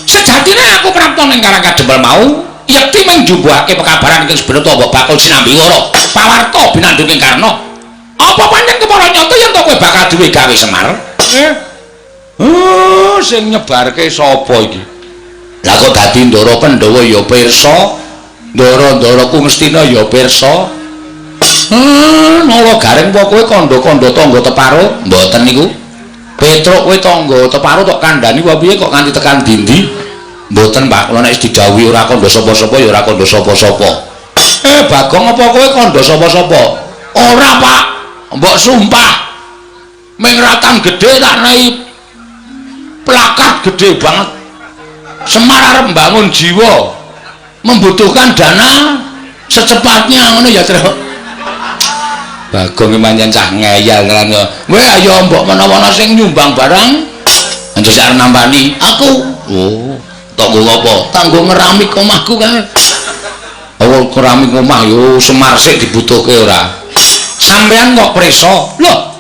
Sejatine aku prapta ning Karang Kadempel mau yekti mung njumbuhake pekabaran ingkang sebenarnya mbok bakul sinambi wara. Pawarta binandunging Karna. Apa pancen kepara nyata yen to kowe bakal duwe gawe Semar? Oh, sing nyebarke sapa iki? Lah kok dadi Ndara Pandhawa ya pirsa, Ndara-ndaraku Ngastina ya pirsa. Nala Gareng apa kowe kandha-kandha tangga teparo? Mboten niku. Petruk kowe tangga teparo tok kandhani apa piye kok nganti tekan dindi? Mboten, Pak. Kula nek didhawuhi ora kandha sapa-sapa ya ora kandha sapa-sapa. Bagong apa kowe kandha sapa-sapa? Ora, Pak. Mbok sumpah. Ming ratan gedhe tak nei plakat gedhe banget. Semar arep mbangun jiwa. Membutuhkan dana secepatnya ngono ya, Truk. Bagong iki pancen cah ngeyel tenan kok. Weh ayo mbok menawa ana sing nyumbang barang Anjir arep nampani aku. Oh, tok nggo apa? Tanggo ngeramik omahku kae. Oh, keramik omah yo Semar sik dibutuhke ora. Sampeyan kok preso? Loh,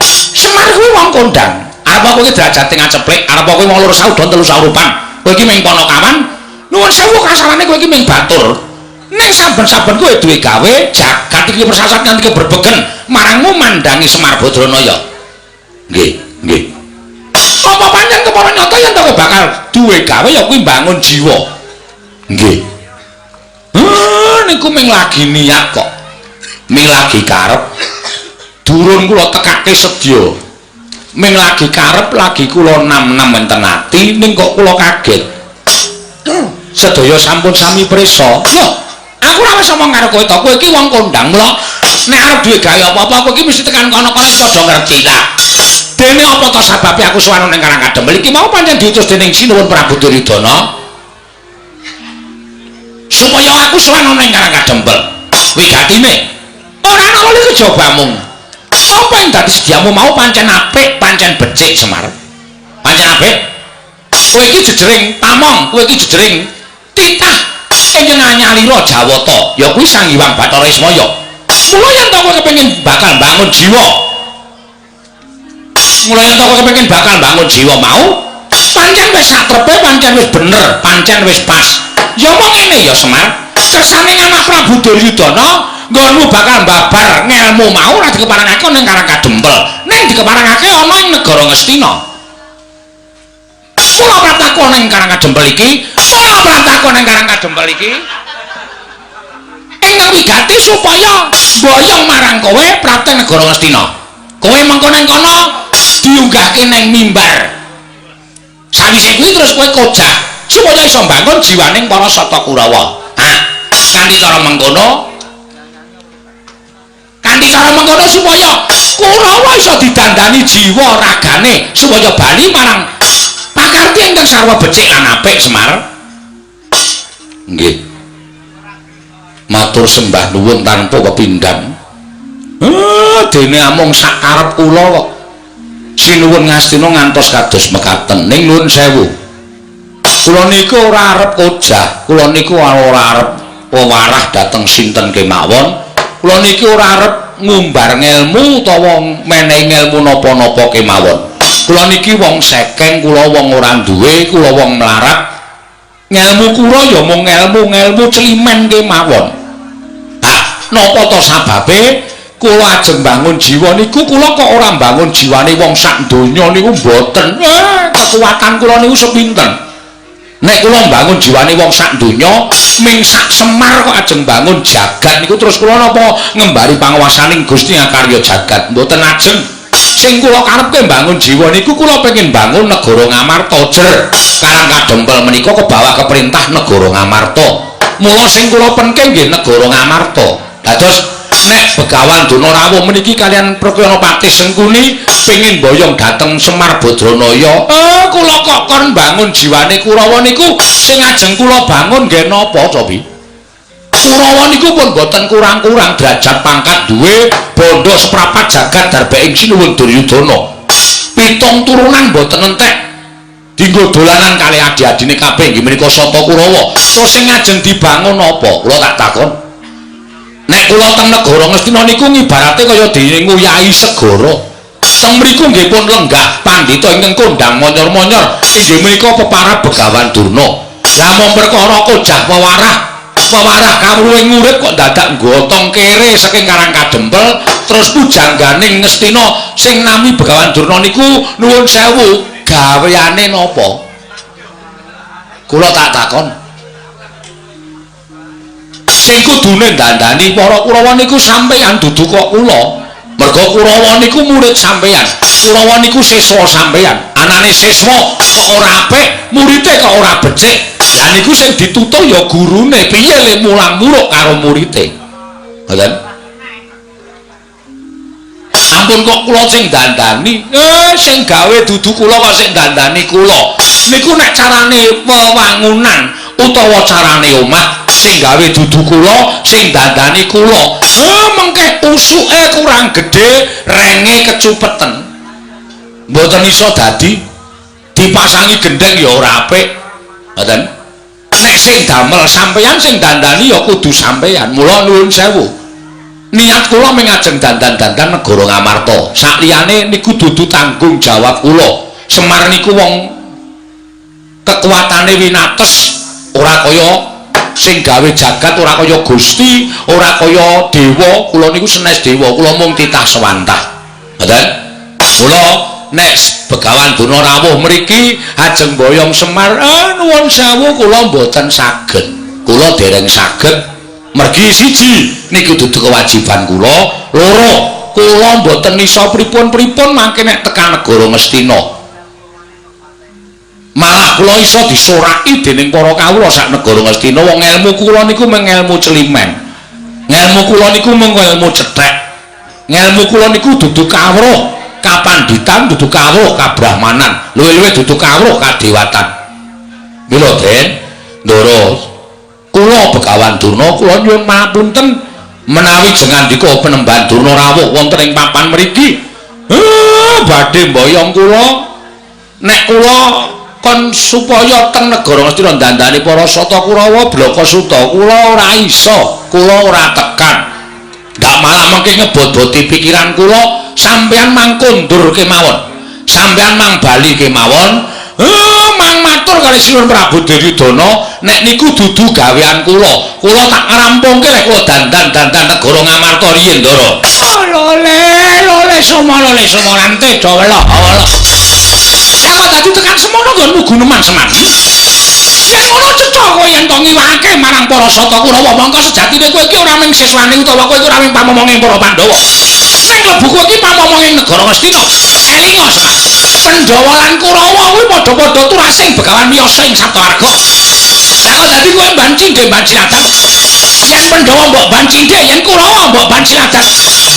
Semar kuwi wong kondang. Arep kowe iki derajate ngaceplik, arep kowe wong loro saudon telu saurupan. Kowe iki ming ponokawan, nuwun sewu kasarane kowe iki ming batur. Ning saben-saben kowe duwe gawe, jagat iki persasat nganti keberbegen marangmu mandangi Semar Badranaya. Nggih, nggih. Apa pancen kepara nyata yen to kowe bakal duwe gawe ya kuwi mbangun jiwa. Nggih. Niku ming lagi niat kok. Ming lagi karep. Durun kula tekake sedya. Ming lagi karep lagi kula nam-nam wonten ati ning kok kula kaget. Sedaya sampun sami prisa. Loh, aku ora wis omong karo kowe to, kowe iki wong kondang mula nek arep duwe gawe apa-apa kowe iki mesti tekan kono-kono padha ngerti lah. Dene apa to sababe aku sowan ning Karang Kadempel iki mau pancen diutus dening Sinuwun Prabu Duryudana supaya aku sowan ning Karang Kadempel. Wigatine ora ana wali kejaba mung. Apa yang dadi sediamu mau pancen apik, pancen becik Semar. Pancen apik. Kowe iki jejering pamong, kowe iki jejering titah ingkang anyalira Jawata, ya kuwi Sang Hyang Bathara Ismaya. Mula yen to kowe kepengin bakal bangun jiwa. Mula yen to kowe kepengin bakal bangun jiwa mau, pancen wis satrepe, pancen wis bener, pancen wis pas. Ya mung ngene ya Semar, kersane anak Prabu Duryudana nggonmu bakal babar ngelmu mau ora dikeparengake ning Karang Kadempel, ning dikeparengake ana ing negara Ngastina. Mula praptaku ning Karang Kadempel iki, mula praptaku ning Karang Kadempel iki ingkang wigati supaya mboyong marang kowe prapte negara Ngastina. Kowe mengko ning kono diunggahke ning mimbar. Sawise kuwi terus kowe kojah supaya iso mbangun jiwaning para Sata Kurawa. Ha, kanthi cara mengkono, kanthi cara mengkono supaya Kurawa iso didandani jiwa ragane supaya bali marang pakarti ingkang sarwa becik lan apik Semar. Nggih. Matur sembah nuwun tanpa pepindhan. Dene amung sak karep kula kok. Sinuwun Ngastina ngantos kados mekaten. Ning nuwun sewu. Kula niku ora arep kojah, kula niku ora arep wewarah dhateng sinten kemawon. Kula niki ora arep ngumbar ngelmu utawa menehi ngelmu napa-napa kemawon. Kula niki wong sekeng, kula wong ora duwe, kula wong melarat. Ngelmu kula ya mung ngelmu-ngelmu celimen kemawon. Ha, napa to sababe kula ajeng bangun jiwa niku kula kok ora bangun jiwane wong sak donya niku mboten. Kekuatan kula niku sepinten. Nek kula mbangun jiwane wong sak donya, ming sak Semar kok ajeng bangun jagat niku terus kula napa ngembari panguwasaning Gusti Akarya jagat mboten ajeng. Sing kula karepke mbangun jiwa niku kula pengin bangun negara Ngamarta jer. Karang Kadempel menika kebawa keperintah negara Ngamarta. Mula sing kula penke nggih negara Ngamarta. Dados nek Begawan Durna rawuh meniki kalian Prakyana Sengkuni pengin boyong dhateng Semar Badranaya. Kula kok kon bangun jiwane Kurawa niku sing ajeng kula bangun nggih napa cobi? Kurawa niku pun boten kurang-kurang derajat pangkat duwe bondo seprapat jagat darbeing Sinuwun Duryudana. Pitung turunan boten entek dinggo dolanan kalih adi-adine kabeh inggih menika Sata Kurawa. Terus sing ajeng dibangun apa? Kula tak takon. Nek kula teng negara Ngastina niku ngibarate kaya dene nguyahi segara. Teng mriku nggih pun lenggah pandhita ingkang kondang monyor-monyor inggih menika peparab Begawan Durna. Lah mung perkara kojah wewarah, wewarah kawruhing urip kok dadak gotong kere saking Karang Kadempel terus pujangganing Ngastina sing nami Begawan Durna niku nuwun sewu gaweane napa? Kula tak takon. Sing kudune dandani para Kurawa niku sampeyan dudu kok kula. Merga Kurawa niku murid sampeyan. Kurawa niku siswa sampeyan. Anane siswa kok ora apik, murite kok ora becik. Lah niku sing ditutuh ya gurune, piye le mulang muruk karo murite. Ngoten? Ampun kok kula sing dandani. Sing gawe dudu kula kok sing dandani kula. Niku nek carane wewangunan utawa carane omah sing gawe dudu kula, sing dandani kula. Mengke usuke kurang gedhe, renge kecupeten. Mboten iso dadi dipasangi gendheng ya ora apik. Ngoten. Nek sing damel sampeyan, sing dandani ya kudu sampeyan. Mula nuwun sewu. Niat kula mung ajeng dandan-dandan negara Ngamarta. Sakliyane niku dudu tanggung jawab kula. Semar niku wong kekuatane winates, ora kaya sing gawe jagat, ora kaya Gusti, ora kaya dewa. Kula niku senes dewa, kula mung titah sewantah. Ngoten? Kula nek Begawan Durna rawuh mriki ajeng boyong Semar, nuwun sewu kula mboten saged. Kula dereng saged. Mergi siji niku dudu kewajiban kula, loro kula mboten iso pripun-pripun mangke nek tekan negara Ngastina. Malah kula iso disoraki dening para kawula sak negara Ngastina. Wong ngelmu kula niku mung ngelmu celimen. Ngelmu kula niku mung ngelmu cethek. Ngelmu kula niku dudu kawruh kapanditan, dudu kawruh kabrahmanan, luwih-luwih dudu kawruh kadewatan. Mila Den, Ndara, kula Begawan Durna kula nyuwun pangapunten menawi jengandika Penemban Durna rawuh wonten ing papan mriki. Badhe mboyong kula nek kula kon supaya teng negara Ngastina dandani para Sata Kurawa Blaka Suta, kula ora iso, kula ora tekan. Ndak malah mengke ngebot-boti pikiran kula, sampeyan mang kondur kemawon, sampeyan mang bali kemawon. Mang matur kali Sinuwun Prabu Duryudana nek niku dudu gawean kula, kula tak ngrampungke lek kula dandan-dandan negara Ngamarta riyin, Ndara. Lole lole somo lole somo rante do weloh weloh. Lah kok dadi tekan semono nggonmu guneman Semar. Yen ngono cetha kowe yen to ngiwake marang para Sata Kurawa, mongko sejatine kowe iki ora mung siswane utawa kowe iki ora mung pamomonge para Pandhawa. Ning klebu kowe iki pamomonge negara Ngastina. Elinga Semar. Pandhawa lan Kurawa kuwi padha-padha turasing Begawan wiyasa ing Saptawarga. Lah kok dadi kowe mban cindhe mban siladan. Yen Pandhawa mbok ban cindhe, yen Kurawa mbok ban siladan.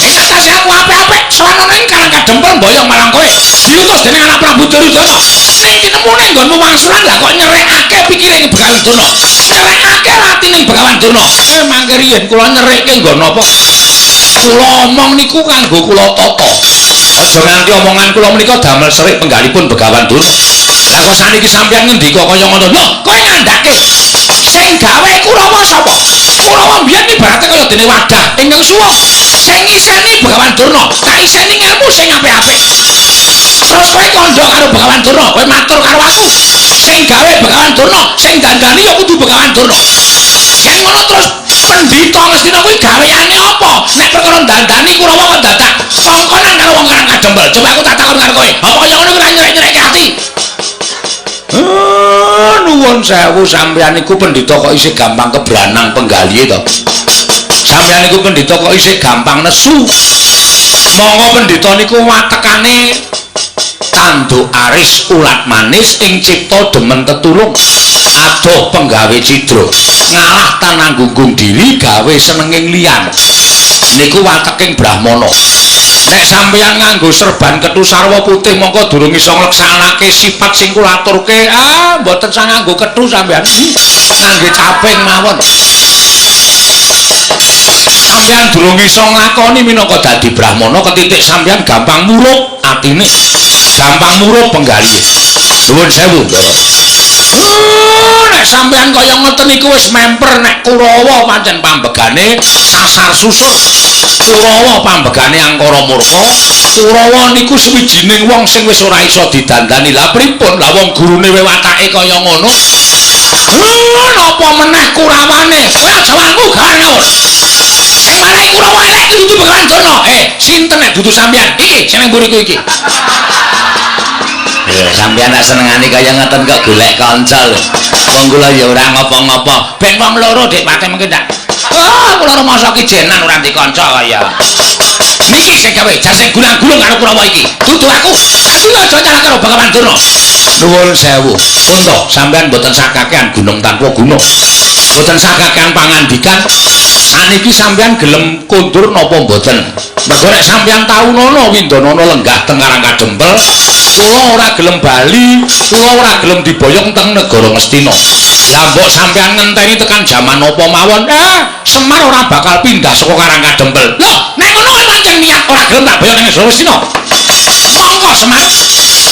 Ing atase aku apik-apik sowan ana ing Karang Kadempel mboyong marang kowe. Diutus dening anak Prabu Duryudana. Ning tinemune nggonmu wangsulan lah kok nyerekake pikire Begawan Durna. Nyerekake atine Begawan Durna. Mangke riyen kula nyerekke nggon napa? Kula omong niku kanggo kula tata. Aja nganti omongan kula menika damel serik penggalipun Begawan Durna. Lah kok saniki sampeyan ngendika kaya ngono? Lho, kowe ngandhake sing gawe Kurawa sapa? Kurawa mbiyen ibarate kaya dene wadah ingkang suwa. Sing ngiseni Begawan Durna, tak iseni ngelmu sing apik-apik. Terus kowe kandha karo Begawan Durna, kowe matur karo aku. Sing gawe Begawan Durna, sing dandani ya kudu Begawan Durna. Yen ngono terus pendhita Ngastina kuwi gaweane apa? Nek perkara dandani Kurawa kok dadak kongkonan karo wong Karang Kadempel. Coba aku tak takon karo kowe. Apa kaya ngono kuwi ora nyerek-nyerekke ati? Nuwun sewu sampeyan niku pendhita kok isih gampang kebranang penggalihe to. Sampeyan niku pendhita kok isih gampang nesu. Monggo pendhita niku watekane tanduk aris ulat manis ing cipta demen tetulung adoh penggawe cidra ngalah tanang gunggung diri gawe senenging liyan. Niku wateking brahmana. Nek sampeyan nganggo serban kethu sarwa putih mongko durung iso ngleksanake sifat sing kula aturke. Mboten sang nganggo kethu sampeyan, ngangge caping mawon. Sampeyan durung iso nglakoni minangka dadi brahmana ketitik sampeyan gampang murup atine, gampang murup penggalihe. Nuwun sewu, Ndara. Nek sampeyan kaya ngoten niku wis memper nek Kurawa pancen pambegane sasar susur. Kurawa pambegane angkara murka. Kurawa niku suwijining wong sing wis ora iso didandani. Lah pripun? Lah wong gurune watake kaya ngono. Napa meneh Kurawane? Kowe aja wangku gawe ngawur. Sing marai Kurawa elek iki dudu Begawan Durna. Sinten nek dudu sampeyan? Iki sing nang mburiku iki. Sampeyan nek senengane kaya ngoten kok golek kanca lho. Wong kula ya ora ngopo-ngopo. Ben wong loro Dik Pate mungkin ndak. Oh, kula rumangsa ki jenan ora ndek kanca kaya. Niki sing gawe jar sing gulang-gulung karo Kurawa iki. Dudu aku. Dadi aja nyalah karo Begawan Durna. Nuwun sewu. Unta, sampeyan mboten sakakean gunung tanpa gunung. Mboten sakakean pangandikan. Saniki sampeyan gelem kondur napa mboten? Mergo nek sampeyan taunono windanana lenggah teng Karang Kadempel, kula ora gelem bali, kula ora gelem diboyong teng negara Ngastina. Lah mbok sampeyan ngenteni tekan jaman napa mawon, Semar ora bakal pindah saka Karang Kadempel. Lho, nek ngono pancen niat ora gelem tak boyong ning negara Ngastina. Monggo Semar.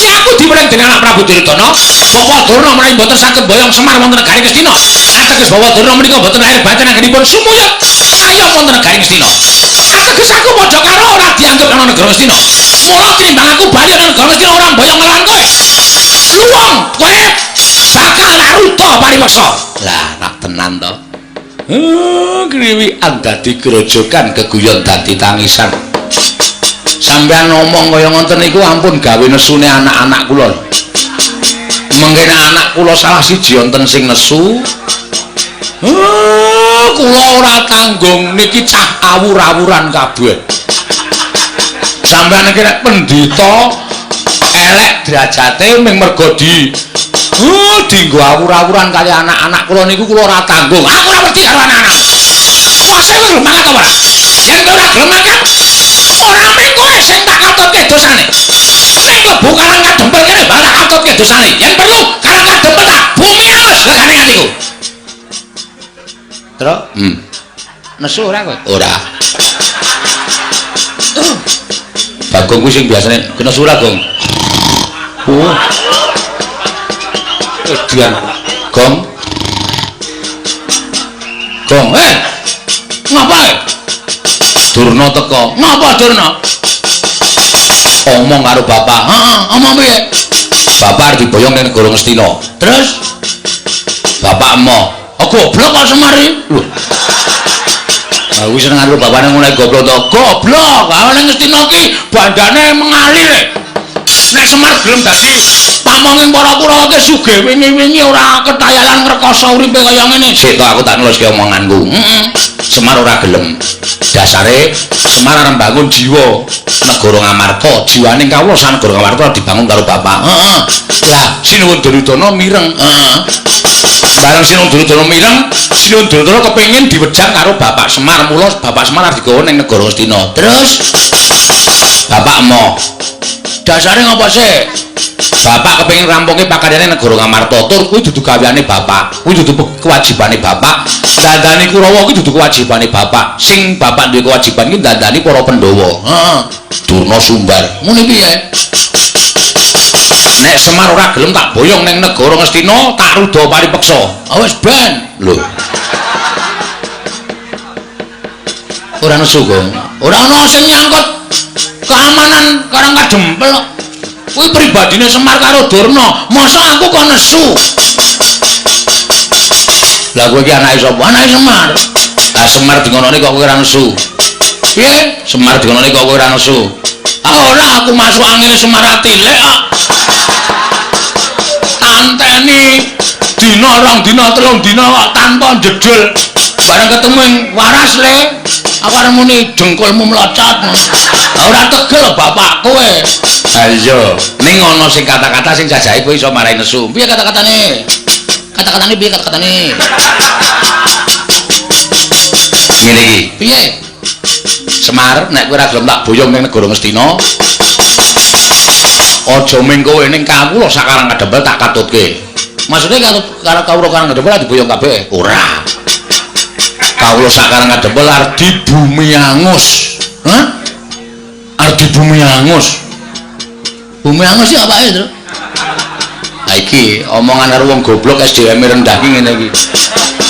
Menawi aku diweling dening anak Prabu Duryudana, Bapak Durna menawi mboten saged mboyong Semar wonten negari Ngastina. Ateges Bapak Durna menika mboten lahir batin anggenipun sumuyut sayang wonten negari Ngastina. Ateges aku padha karo ora dianggep ana negara Ngastina. Mula tinimbang aku bali ana negara Ngastina ora mboyong nglawan kowe. Luwung kowe bakal laruta paripeksa. Lah, rak tenan to. Kriwikan dadi grojogan, geguyon dadi tangisan. Sampeyan ngomong kaya ngoten niku ampun gawe nesune anak-anak kula. Mengke nek anak kula salah siji wonten sing nesu, kula ora tanggung niki cah awur-awuran kabeh. Sampeyan iki nek pendhita elek derajate ming mergo di dinggo awur-awuran kali anak-anak kula niku kula ora tanggung. Aku ora wedi karo anak-anak. Masa kowe gelem mangkat apa ora? Yen kowe ora gelem mangkat, ora mung kowe sing tak katutke dosane. Ning mlebu Karang Kadempel kene bakal tak katutke dosane. Yen perlu Karang Kadempel tak bumi angus legane atiku. Truk, Nesu ora kowe? Ora. Bagong kuwi sing biasane kena nesu ora, Gong? Oh. Edian. Gong. Gong, Ngapa? Durna teko. Ngapa Durna? Omong karo bapak. Heeh, omong piye? Bapak arep diboyong ning negara Ngastina. Terus bapak emoh. Oh, goblok kok Semar iki. Lho. Aku seneng karo bapakne ngono goblok to. Goblok. Ha ning Ngastina ki bandane mengalir. Nek Semar gelem dadi pamonging para Kurawa ki sugih wingi-wingi ora ketayalan ngrekoso uripe kaya ngene. Sik to aku tak neluske omonganku. Heeh. Semar ora gelem. Dasare Semar arep mbangun jiwa negara Ngamarta, jiwane kawula sak negara Ngamarta dibangun karo bapak. Heeh. Lah Sinuwun Duryudana mireng. Heeh. Bareng Sinuwun Duryudana mireng, Sinuwun Duryudana kepengin diwejang karo Bapak Semar, mula Bapak Semar arep digawa ning negara Ngastina. Terus bapak emoh. Dasare ngopo sih? Bapak kepengin rampungke pakaryane negara Ngamarta, tur kuwi dudu gaweane bapak, kuwi dudu kewajibane bapak. Dandani Kurawa kuwi dudu kewajibane bapak. Sing bapak duwe kewajiban ki dandani para Pandhawa. Heeh. Durna Sumbar. Muni piye? Nek Semar ora gelem tak boyong ning negara Ngastina, tak ruda paripeksa. Ah wis ben. Lho. Ora nesu, Gong. Ora ana sing nyangkut keamanan Karang Kadempel kok. Kuwi pribadine Semar karo Durna. Masa aku kok nesu? Lah kowe iki anake sapa? Anake Semar. Lah Semar dingonone kok kowe ora nesu. Piye? Semar dingonone kok kowe ora nesu. Ah ora, aku masuk angine Semar atilik kok. Anteni dina rong dina telung dina kok tanpa jedul. Bareng ketemu ing waras le, aku arep muni dengkulmu mlocot. Lah ora tegel bapak kowe. Ha iya, ning ana sing kata-kata sing jajahe kowe iso marai nesu. Piye kata-katane? Kata-katane piye kata-katane? Ngene iki. Piye? Semar, nek kowe ora gelem tak boyong ning negara Ngastina, aja ming kowe ning kawula sak Karang Kadempel tak katutke. Maksude katut karo kawula Karang Kadempel diboyong kabeh? Ora. Kawula sak Karang Kadempel arep dibumi angus. Hah? Arep dibumi angus. Bumi angus iki apake, Tru? Ha iki omongan karo wong goblok SDM rendah ki ngene iki.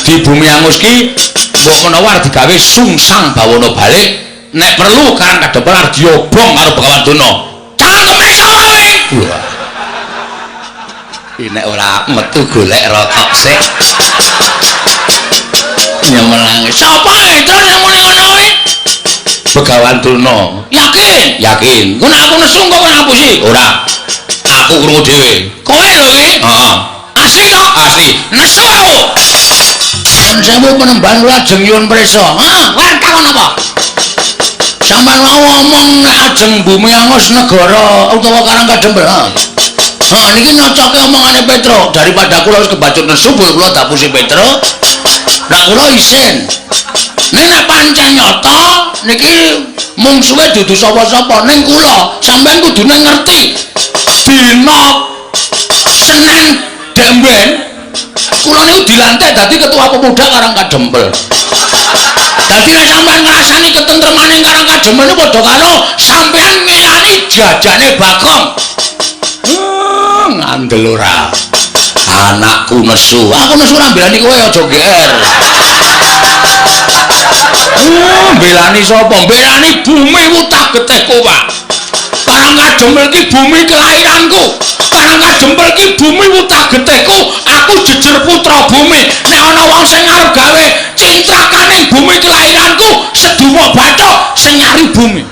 Di bumi angus ki mbok menawa arep digawe sungsang bawana balik, nek perlu Karang Kadempel arep diobong karo Begawan Durna. Cangkeme sapa kowe? Wah. Nek ora metu golek rokok sik. Nyemelang. Sapa itu sing muni ngono kuwi? Begawan Durna. Yakin? Yakin. Engko nek aku nesu engko kowe ngapusi? Ora. Aku krungu dhewe. Kowe lho iki? Heeh. Asli to? Asli. Nesu aku. Nyuwun sewu penemban kula ajeng nyuwun prisa. Heeh, kowe takon apa? Sampeyan mau ngomong nek ajeng bumi angus negara utawa Karang Kadempel. Heeh. Heeh, niki nyocoke omongane Petro. Daripada kula wis kebacut nesu, kula dapusi Petro. Lah kula isin. Nek nek pancen nyata niki mungsuhe dudu sapa-sapa ning kula, sampeyan kudune ngerti. Dina Senin demben kula niku dilantik dadi ketua pemuda Karang Kadempel. Dadi nek sampeyan ngrasani ketentremane Karang Kadempel niku padha karo sampeyan ngilani jajane Bagong. Kandel ora? Anakku nesu. Aku nesu ora mbelani kowe aja geer. Mbelani sapa? Mbelani bumi wutah getihku, Pak. Karang Kadempel iki bumi kelahiranku. Karang Kadempel iki bumi wutah getihku. Aku jejer putra bumi. Nek ana wong sing arep gawe cintrakaning bumi kelahiranku, sedumuk bathuk sing nyari bumi.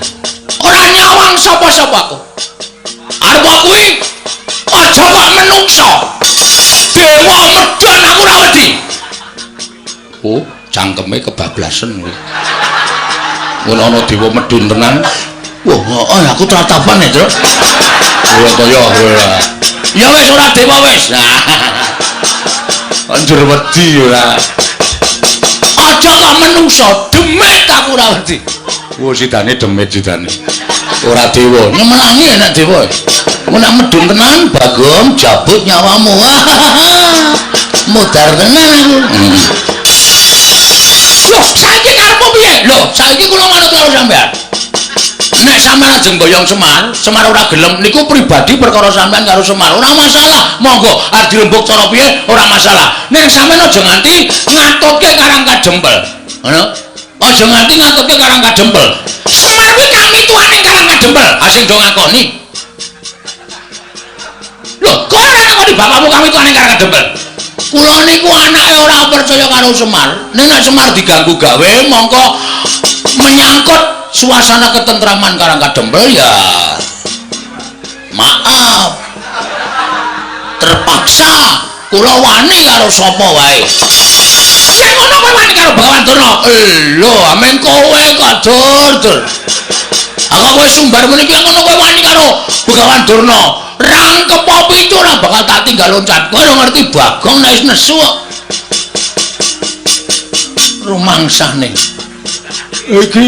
Ora nyawang sapa-sapa aku. Arep kuwi aja kok menungsa. Dewa medhon aku ora wedi. Oh, cangkeme kebablasen kuwi. Ngono ana dewa medhun tenan. Wah, oh, aku tratapan ya, Truk. Ora kaya ora. Ya wis ora dewa wis. Anjur wedi ora. Aja kok menungsa, demit aku ora wedi. Wah, sidane demit sidane. Ora dewa, nyemelangi nek dewa. Nek medhun tenan, Bagong jabut nyawamu. Modar tenan aku. Loh, saiki karepmu piye? Loh, saiki kula manut karo sampean. Nek sampean ajeng mboyong Semar, Semar ora gelem niku pribadi perkara sampean karo Semar. Ora masalah. Monggo arep dirembug cara piye ora masalah. Ning sampean aja nganti ngatutke Karang Kadempel. Ngono? Aja nganti ngatutke Karang Kadempel. Semar kuwi kamituane Karang Kadempel. Ha sing do ngakoni. Loh, kok ora ngakoni bapakmu kamituane Karang Kadempel? Kula niku anake ora percaya karo Semar. Ning nek Semar diganggu gawe mongko menyangkut suasana ketentraman Karang Kadempel ya maaf, terpaksa kula wani karo sapa wae. Yen ngono kowe wani karo Begawan Durna? Lho, amen kowe kok dur-dur. Aku kowe sumbar muni ki ngono kowe wani karo Begawan Durna. Rangkep pitu ora bakal tak tinggal loncat. Kowe ora ngerti Bagong nek wis nesu kok. Rumangsane. Iki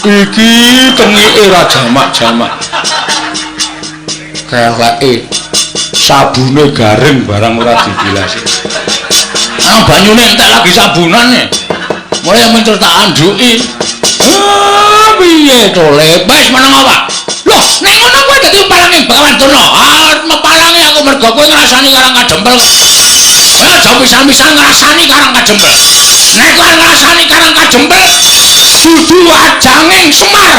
iki tengike ora jamak-jamak. Keleke sabune garing barang ora dibilasi. Ah, banyune entek lagi sabunane. Mulai mencer tak anduki. Ah, piye to, Le? Wis meneng apa? Loh, nek ngono kowe dadi palange Begawan Durna. Ah, mepalangi aku mergo kowe ngrasani Karang Kadempel. Aja pisan-pisan ngrasani Karang Kadempel. Nek kowe ngrasani Karang Kadempel, dudu ajanging Semar.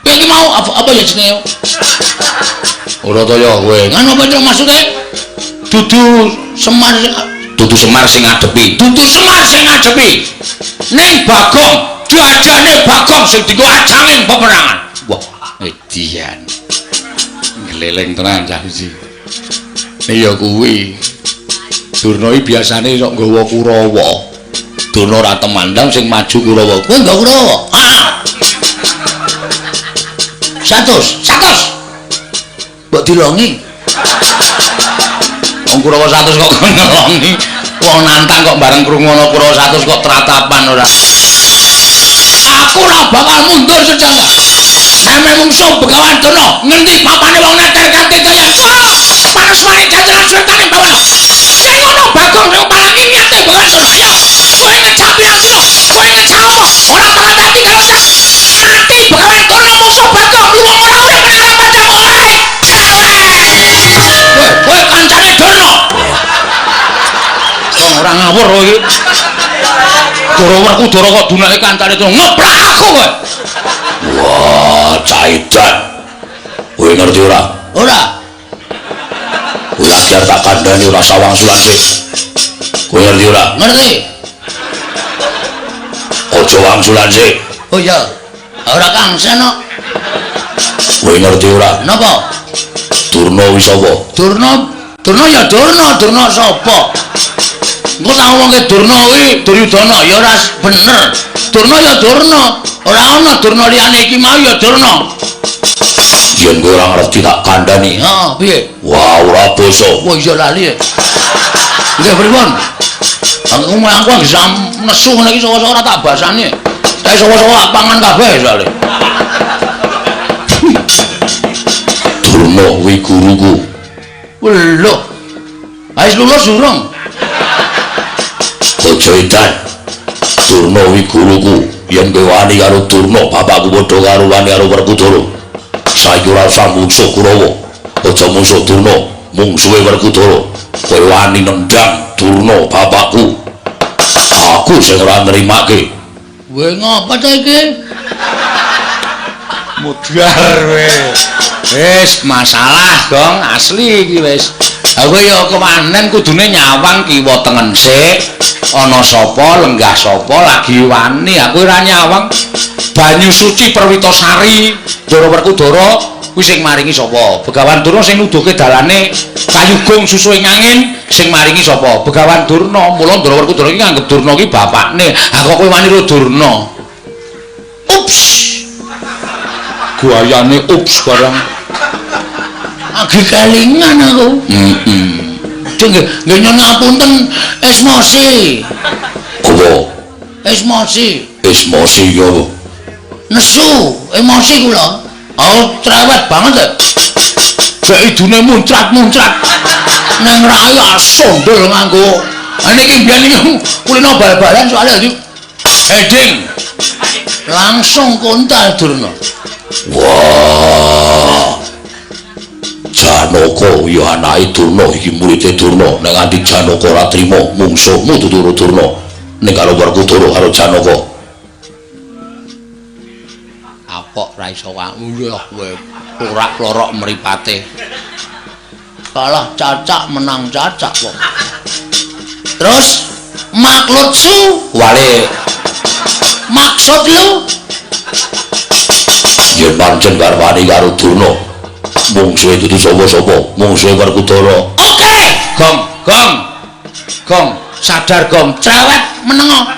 Kowe iki mau apa ya jenenge? Ora to ya kowe. Ngono apa itu maksude? Dudu Semar, dudu Semar sing ngadepi. Dudu Semar sing ngadepi. Ning Bagong, dadane Bagong sing dienggo ajanging peperangan. Wah, edian. Ngleleng tenan cah iki. Ya kuwi. Durna iki biasane sok nggawa Kurawa. Durna ora temandang sing maju Kurawa. Kowe nggawa Kurawa? Ah. 100, 100. Mbok dilongi. Wong Kurawa 100 kok ngelongi. Wong nantang kok bareng krungu ana Kurawa 100 kok tratapan ora. Aku ora bakal mundur sejagat. Ame mungsuh Begawan Durna, ngendi papane wong neter kanthi kaya panas-panas jajaran sultane bawana. Sing ngono Bagong sing palangi niate Begawan Durna. Ayo, kowe ngecap pirang dina? Kowe ngecap apa? Ora bakal dadi karo mati Begawan Durna mungsuh Bagong luwung ora urip ning padang wae. Kowe, kowe kancane Durna. Wong ora ngawur kowe iki. Dara Werkudara kok dunake kancane Durna. Ngeplak aku kowe. Wah, caidan. Kowe ngerti ora? Ora. Kowe lagi arep tak kandhani ora sawang sulan sik. Kowe ngerti ora? Ngerti. Aja wangsulan sik. Oh iya. Ora kangsen kok. Kowe ngerti ora? Napa? Durna wis sapa? Durna, Durna ya Durna, Durna sapa? Engko tak omongke Durna kuwi Duryudana ya ora bener. Durna ya Durna, ora ana Durna liyane iki mau ya Durna. Yen kowe ora ngerti tak kandhani. Heeh, piye? Wah, ora basa. Wah, iya lali. Nggih pripun? Aku aku bisa nesu ngene iki sawa-sawa ora tak basani. Tapi sawa-sawa tak pangan kabeh soalé. Durna kuwi guruku. Lho. Wis lulus durung? Aja edan. Durna kuwi guruku. Yen kowe wani karo Durna, bapakku padha karo wani karo Werkudara. Saiki ora usah mungsuh Kurawa. Aja mungsuh Durna, mungsuhe Werkudara. Kowe wani nendang Durna bapakku. Aku sing ora nrimake. Kowe ngapa ta iki? Mudhar kowe. Wis masalah, Gong, asli iki wis. Aku ya kewanen kudune nyawang kiwa tengen sik. Ana sapa, lenggah sapa lagi wani, aku ora nyawang. Banyu suci Perwitasari, Ndara Werkudara kuwi sing maringi sapa? Begawan Durna sing nuduhke dalane kayugung susuhe angin sing maringi sapa? Begawan Durna. Mula Ndara Werkudara iki nganggep Durna iki bapakne. Ha kok kowe wani ro Durna? Ups. Guayane ups barang. Agi kelingan aku. Heeh. Nggih nyuwun ngapunten esmosi. Apa? Esmosi. Esmosi ya apa? Nesu, emosi kula. Oh, cerewet banget. Jek idune muncrat-muncrat. Nang raya sondol nganggo. Niki mbiyen iki kulino bal-balan soalnya iki heading. Langsung kontal Durna. Wah. Janaka ya anake Durna iki muride Durna. Nek nganti Janaka ora trima mungsuhmu dudu Durna. Ning karo Werkudara karo Janaka. Apok ra iso nguyuh kowe klorak-klorok mripate. Kalah cacak menang cacak kok. Terus maklutsu wale maksud lu yen pancen garwane karo Durna mungsuhe dudu sapa-sapa, mungsuhe Werkudara. Oke, Gong, gong. Gong, sadar gong, cerewet menengo.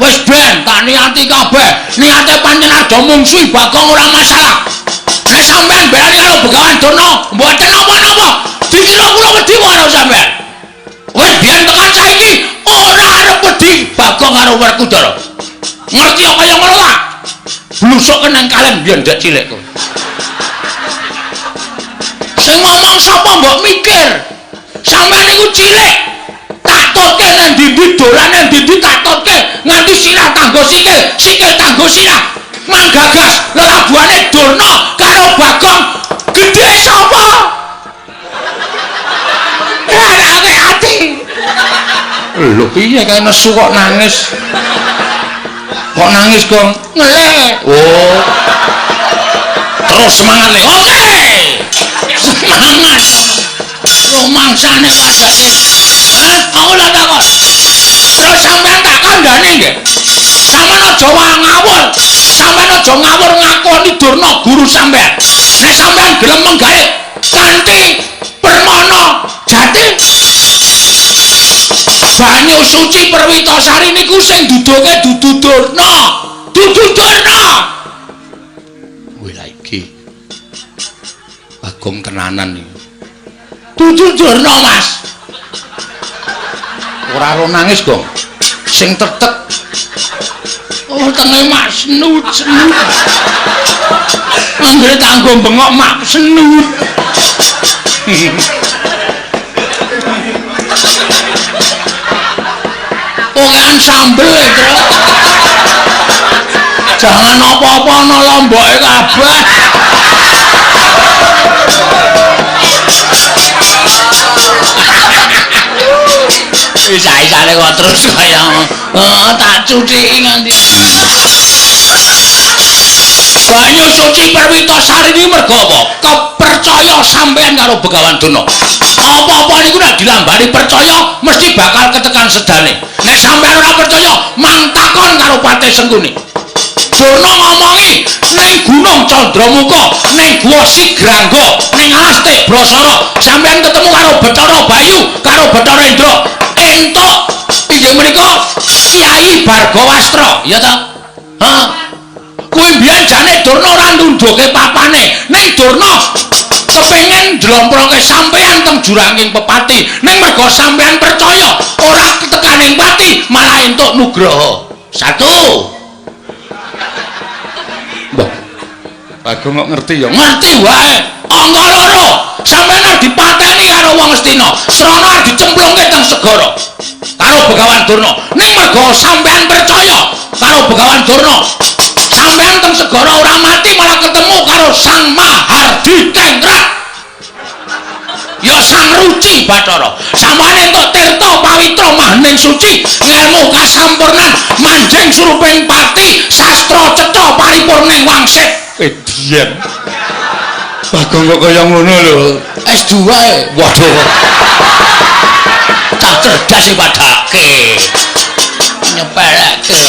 Wis ben tak niati kabeh. Niate pancen ado mungsuhi Bagong ora masalah. Nek sampean belani karo Begawan Durna, mboten napa-napa. Dikira kula wedi karo sampean. Wis biyen tekan saiki ora arep wedi Bagong karo Werkudara. Ngerti kaya ngono ta? Blusuk nang kalen biyen ndek cilik kok. Sing ngomong sapa mbok mikir? Sampeyan niku cilik. Tak totke nang ndi-ndi dolan nang ndi-ndi tak totke nganti sirah tanggo sikil, sikil tanggo sirah. Manggagas lelabuhane Durna karo Bagong gedhe sapa? Anake ati. Lho piye kae nesu kok nangis? Kok nangis, Gong? Ngelek. Oh. Terus semangat le. Oke. Semangat. Rumangsane padake. Hah? Aku lho takon. Terus sampean tak kandhani nggih. Sampean aja ngawur. Sampean aja ngawur ngakoni Durna guru sampean. Nek sampean gelem menggawe kanthi permana jati banyu suci Perwitasari niku sing duduke dudu Durna. Dudu Durna. Wih lah iki. Bagong tenanan iki. Dudu Durna, Mas. Ora ro nangis, Gong. Sing tetek. Oh, tenge mak senut senut. Anggere tanggo bengok mak senut. Okean sambel e, Tru. Jangan apa-apa ana lomboke kabeh. Isa-isane kok terus kaya tak cuciki nganti. Banyu suci Perwitasari iki mergo apa? Kepercaya sampean karo Begawan Durna. Apa-apa niku nek dilambari percaya mesti bakal ketekan sedane. Nek sampean ora percaya, mang takon karo Patih Sengkuni. Durna ngomongi ning Gunung Candramuka, ning Guwa Sigrangga, ning Alas Tibrasara, sampean ketemu karo Bathara Bayu, karo Bathara Indra. Entuk inggih menika Kyai Bargawastra, ya ta? Hah? Kuwi mbiyen jane Durna ora nundhuke papane, ning Durna kepengin njlomproke sampean teng juranging pepati, ning mergo sampean percaya ora ketekaning pati malah entuk nugraha. Satu. Mbah. Bagong kok ngerti ya? Ngerti wae. Angka loro, sampean arep dipateni karo wong Astina, srana arep dicemplungke teng segara karo Begawan Durna. Ning mergo sampean percaya karo Begawan Durna, sampean teng segara ora mati malah ketemu karo karo Sang Mahardikengrat. Ya Sang Ruci Bathara. Samane entuk tirta pawitra mahening suci, ngelmu kasampurnan, manjing suruping pati, sastra cetha paripurning wangsit. Edian. Bagong kok kaya ngono lho. S2 e. Waduh. Cah cerdas sing padake. Nyepeleke.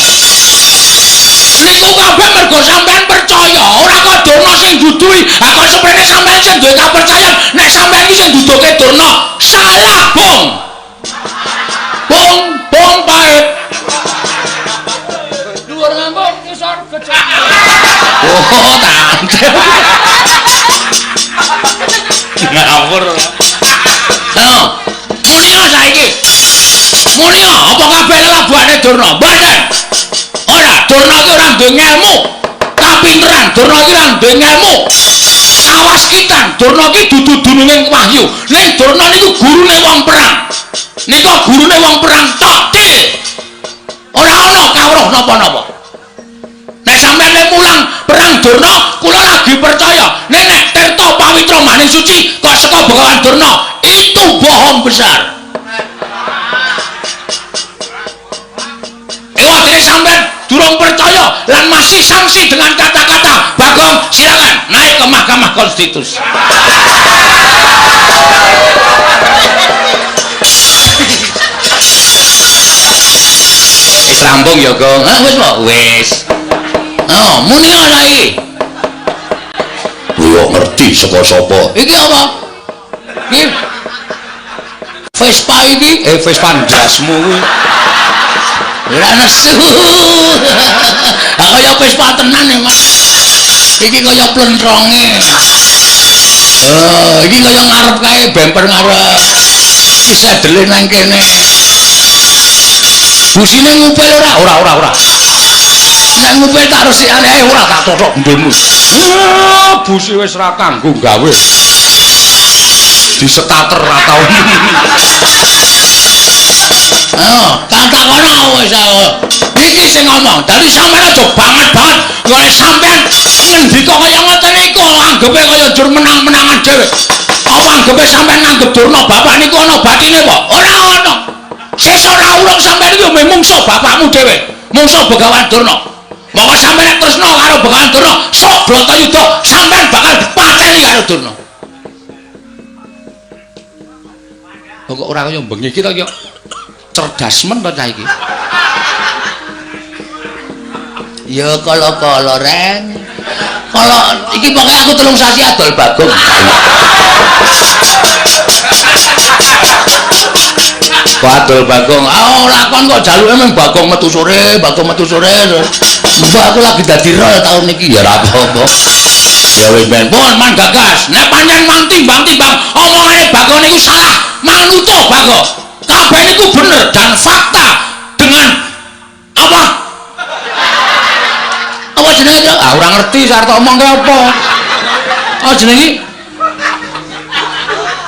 Niku kabeh mergo sampean percaya, ora kok Durna sing duduhi. Ha kok seprene sampean sing duwe kapercayan nek sampean iki sing duduhke Durna. Salah, Bung. Bung, bung pahit. Dhuwur ngambung, ngisor gejek. Oh, tante. Ngawur. Halo. Munio saiki. Munio apa kabeh lelabuhane Durna? Mboten. Ora, Durna iki ora duwe ngelmu. Kapinteran Durna iki ora duwe ngelmu. Kawaskitan Durna iki dudu dununging wahyu. Ning Durna niku gurune wong perang. Nika gurune wong perang tok, Dik. Ora ana kawruh napa-napa. Nek sampeyan le mulang perang Durna, kula lagi percaya. Nek nek tirta pawitra maning suci kok saka Begawan Durna, itu bohong besar. Ewa dene sampeyan durung percaya lan masih sangsi dengan kata-kata Bagong, silakan naik ke Mahkamah Konstitusi. Wis rampung ya, Gong. Hah, wis po? Wis. Oh, muni saiki. Yo ngerti saka sapa? Iki apa? Iki Vespa iki, Vespa ndasmu kuwi. Ora nesu. Ha kaya Vespa tenan ya, Mas. Iki kaya plentronge. Oh, iki kaya ngarep kae bemper ngarep. Iki sedele nang kene. Busine ngupil ora? Ora, ora, ora. Nek ngupil tak resikane ae ora tak tothok gendemu. Busi wis ra kanggo gawe. Disetater ra tau. Oh, tak takono wis aku. Iki sing ngomong, dadi sampeyan aja banget-banget nggone sampeyan ngendika kaya ngoten niku anggepe kaya jur menang-menangan dhewe. Apa anggepe sampeyan nganggep Durna bapak niku ana batine apa? Ora ana. Sesuk ora urung sampeyan iki yo mungsuh bapakmu dhewe, mungsuh Begawan Durna. Monggo sampeyan nek tresna karo Begawan Durna, sok Bratayuda sampeyan bakal dipateni karo Durna. Kok ora kaya bengi iki to iki? Cerdas men to cah iki. Ya kala-kala reng. Kala iki pokoke aku 3 sasi adol Bagong. Kok adol Bagong? Ah ora kon kok jaluke mung Bagong metu sore, Bagong metu sore. Mbak aku lagi dadi rol taun iki ya ora apa-apa. Ya wis ben pun man gagas. Nek pancen mang timbang-timbang omongane Bagong niku salah, manuto Bagong. Kabeh niku bener dan fakta dengan apa? Apa jenenge? Ah ora ngerti arep omong ke apa. Apa jenenge?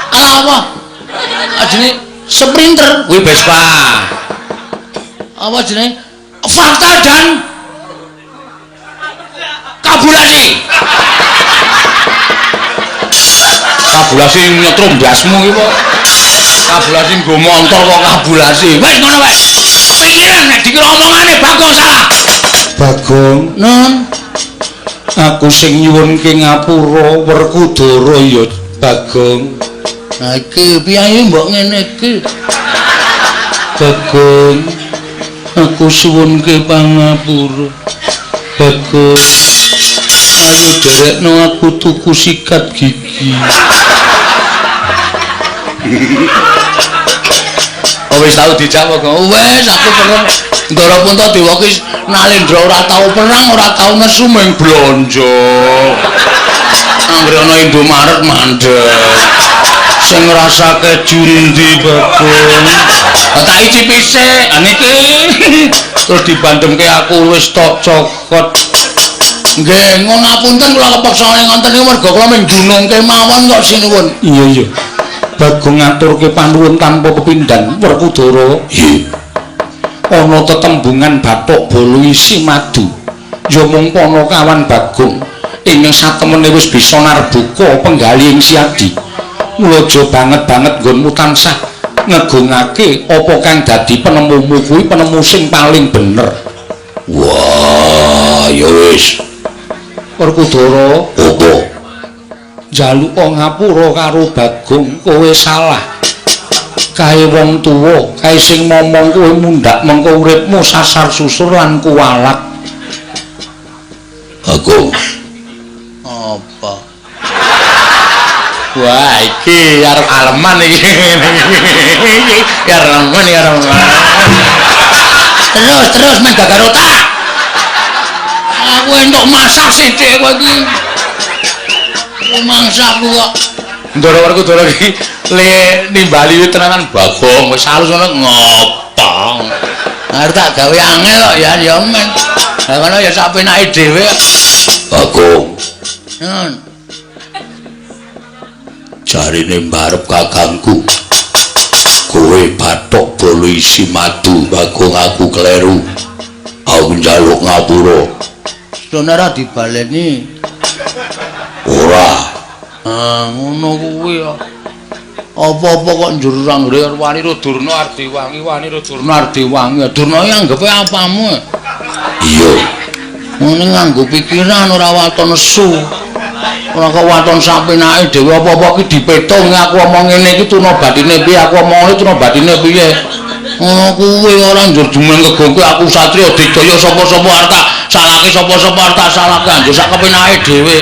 Ala apa? Apa jenenge? Sprinter kuwi Vespa. Apa jenenge? Fakta dan kabulasi. Kabulasi nyetrum ndasmu iki kok. Kabulasi nggo montor kok kabulasi. Wis ngono wae. Pikiran nek dikira omongane Bagong salah. Bagong, Nun, aku sing nyuwunke ngapura Werkudara ya Bagong. Nah iki piye mbok ngene iki? Bagong, aku suwunke pangapura. Bagong, ayo derekno aku tuku sikat gigi. Oh wis tau dijak kok. Wis aku perang Ndara Puntadewa ki Nalendra ora tau perang, ora tau nesu mung blonjo. Anggere ana Indomaret mandek. Sing ngrasake jundi Bagong. Tak icipi sik. Ha niki terus dibandemke aku wis tok cokot. Nggih, ngapunten kula kepeksa ngoten niku mergo kula mung dunungke mawon kok sinuwun. Iya iya. Bagong ngaturke panuwun tanpa pepindhan Werkudara. Nggih. Ana tetembungan bathuk bolu isi madu. Ya mung Panakawan Bagong. Ing satemene wis bisa narbuka penggalih ing Siadi. Mula aja banget-banget nggonmu tansah ngegungake apa kang dadi penemumu kuwi penemu sing paling bener. Wah, ya wis. Werkudara, apa? Njaluk ngapura karo Bagong, kowe salah. Kae wong tuwa, kae sing momong kowe mundhak mengko uripmu sasar susur lan kuwalat. Bagong. Apa? Wah, iki arep aleman iki. Ya remen ya remen. Terus terus men gagar otak. Aku entuk masak sithik kowe iki. Mangsaku kok. Ndara Werkudara iki le nimbali tenanan Bagong wis halus ngono ngopo. Arep tak gawe angel kok ya ya men. Lah kono ya sak penake dhewe. Bagong. Nun. Jarine mbarep kakangku. Kowe bathok bolo isi madu Bagong aku kleru. Aku njaluk ngapura. Sono ora dibaleni. Ora. Ah, ngono kuwi ya. Apa-apa kok njur anggere wani ro Durna Ardewangi, wani ro Durna Ardewangi. Durna iki anggepe apamu? Iya. Ngene nganggo pikiran ora waton nesu. Ora kok waton sapenake dhewe apa-apa iki dipetung aku omong ngene iki tuna batine piye, aku omong ngene tuna batine piye. Ngono kuwi ora njur jumeneng kegongku aku satriya digdaya sapa-sapa arep tak salahke sapa-sapa arep tak salahke anjur sak kepenake dhewe.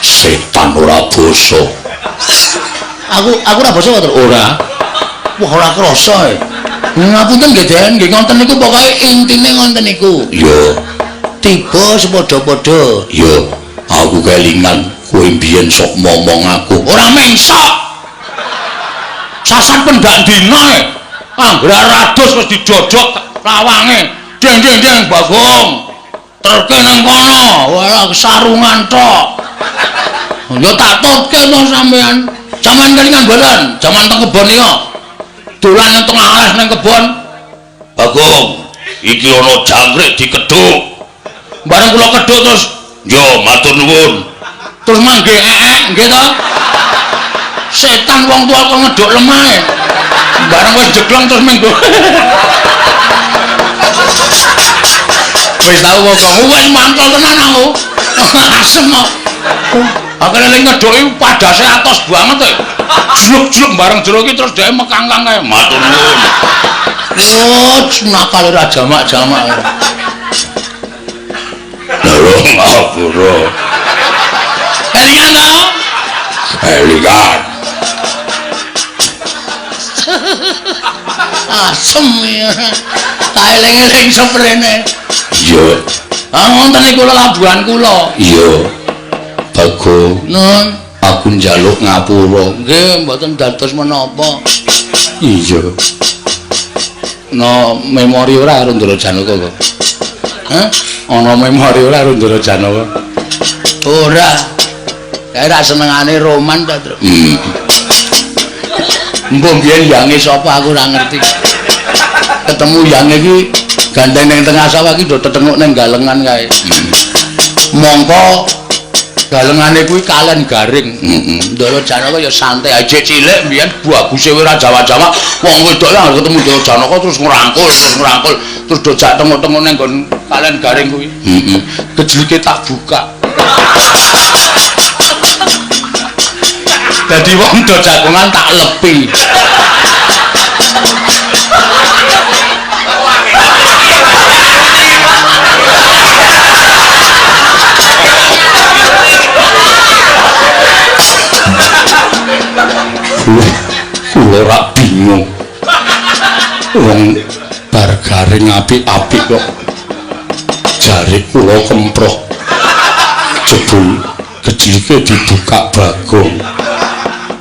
Setan ora basa. Aku ora basa to? Ora. Wah ora krasa e. Ngapunten nggih Den, nggih ngoten niku pokoke intine ngoten niku. Iya. Tiba sepadha-padha. Iya. Aku kelingan kowe mbiyen sok momong aku. Ora mengsok. Sasan pendak dina e. Anggere rados wis didodok lawange. Deng deng deng Bagong. Terke nang kono, ora sarungan tok. Ya tak tutke to sampean. Sampean kelingan mboten? Jaman teng kebon iki. Dolan nang tengah alas nang kebon. Bagong, iki ana jangkrik dikedhuk. Bareng kula kedhuk terus yo matur nuwun. Terus mangke eek nggih to? Setan wong tua kok ngedhuk lemahe. Bareng wis jeglong terus minggu. Wis tau kok wis mangkel tenan aku. Asem kok. Akhire ning ngedhuki padase atos banget e. Jluk-jluk bareng jero iki terus dhek mekangkang kae. Matur nuwun. Oh, nakal ora jamak-jamak. Lho ngapura. Kelingan to? Kelingan. Asem ya. Tak eling-eling seprene. Iya. Ah ngoten niku labuhan kula. Iya. Bagong. Nun, aku njaluk ngapura. Nggih, mboten dados menapa. Iya. No memori ora karo Ndara Janaka kok. Hah? Ana memori ora karo Ndara Janaka? Ora. Kae ra senengane roman ta, Tru. Mbok biyen yange sapa aku ora ngerti. Ketemu yange iki gandeng ning tengah sawah iki do tetenguk ning galengan kae. Mongko galengane kuwi kalen garing. Ndara Janaka ya santai aja cilik mbiyen baguse ora Jawa-Jawa. Wong wedok lha ketemu Ndara Janaka terus ngrangkul, terus ngrangkul, terus dojak tenguk-tenguk ning nggon kalen garing kuwi. Gejlike tak buka. Dadi wong do jagongan tak lepi. Kula rak bingung. Wong bar garing apik-apik kok jare kula kemproh. Jebul gejlike dibuka Bagong.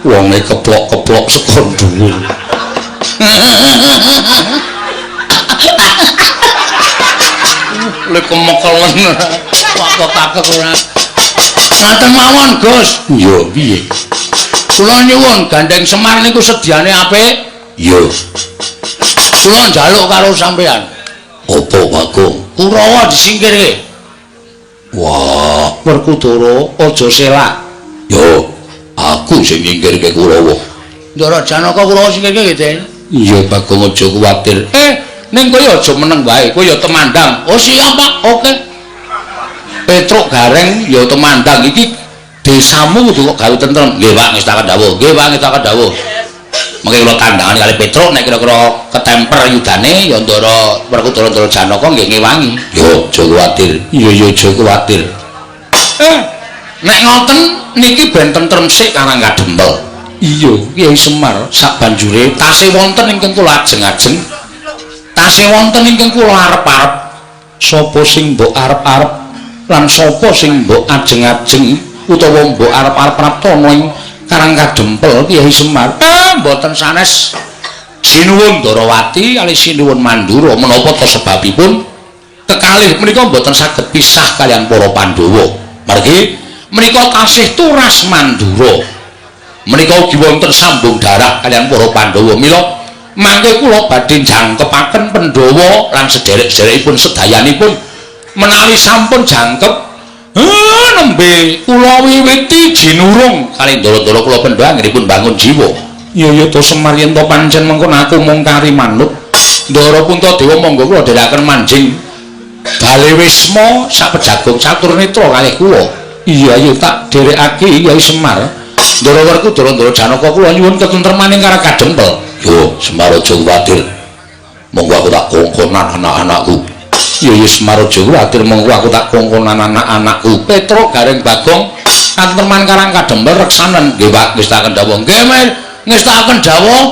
Wonge keplok-keplok saka dhuwur. Lek kemekelen kok kakek ora. Ngaten mawon, Gus. Iya, piye? Kula nyuwun gandeng Semar niku sediane apik. Iya. Kula njaluk karo sampean. Apa, Bagong? Kurawa disingkirke. Wah, Werkudara aja selak. Yo, aku sing nyingkirke Kurawa. Ndara Janaka Kurawa sing nyingkirke nggih, Den. Iya, Bagong aja kuwatir. Ning kowe aja meneng wae, kowe ya temandang. Oh siap, Pak. Oke. Petruk Gareng ya temandang iki desamu kudu kok gawe tentrem. Nggih, Pak, ngestaken dawuh. Nggih, Pak, ngestaken dawuh. Mengke kula tandhangan kali Petruk nek kira-kira ketemper yudane ya Ndara Werkudara Ndara Janaka nggih ngewangi. Yo, aja kuwatir. Iya, iya, aja kuwatir. Nek ngoten niki ben tentrem sik Karang Kadempel. Iya, Kyai Semar sabanjure tasih wonten ingkang kula ajeng-ajeng. Tasih wonten ingkang kula arep-arep. Sapa sing mbok arep-arep lan sapa sing mbok ajeng-ajeng utawa mbok arep-arep praptana ing Karang Kadempel Kyai Semar? Mboten sanes. Sinuwun Ndarawati kalih Sinuwun Mandura menapa ta sebabipun kekalih menika mboten saged pisah kaliyan para Pandhawa. Margi menika tasih turas Mandura. Menika ugi wonten sambung darah kaliyan para Pandhawa. Mila mangke kula badhe jangkepaken Pandhawa lan sederek-sederekipun sedayanipun menawi sampun jangkep nembe kula wiwiti jinurung kalih ndara-ndara kula Pandhawa anggenipun bangun jiwa. Iya ya to Semar, yen to pancen mengkono aku mung kari manut. Ndara Puntadewa monggo kula dherekaken manjing bale wisma sapejagung catur netra kalih kula. Iya ayo tak dherekake Kyai Semar. Ndara Werkudara Ndara Janaka kula nyuwun ketentreman ing Karang Kadempel. Yo Semar aja kuwatir. Monggo aku tak kongkonan anak-anakku. Iya ya Semar aja kuwatir, monggo aku tak kongkonan anak-anakku. Petruk Gareng Bagong katentreman Karang Kadempel reksanen. Nggih Pak, ngestaken dawuh. Nggih men, ngestaken dawuh.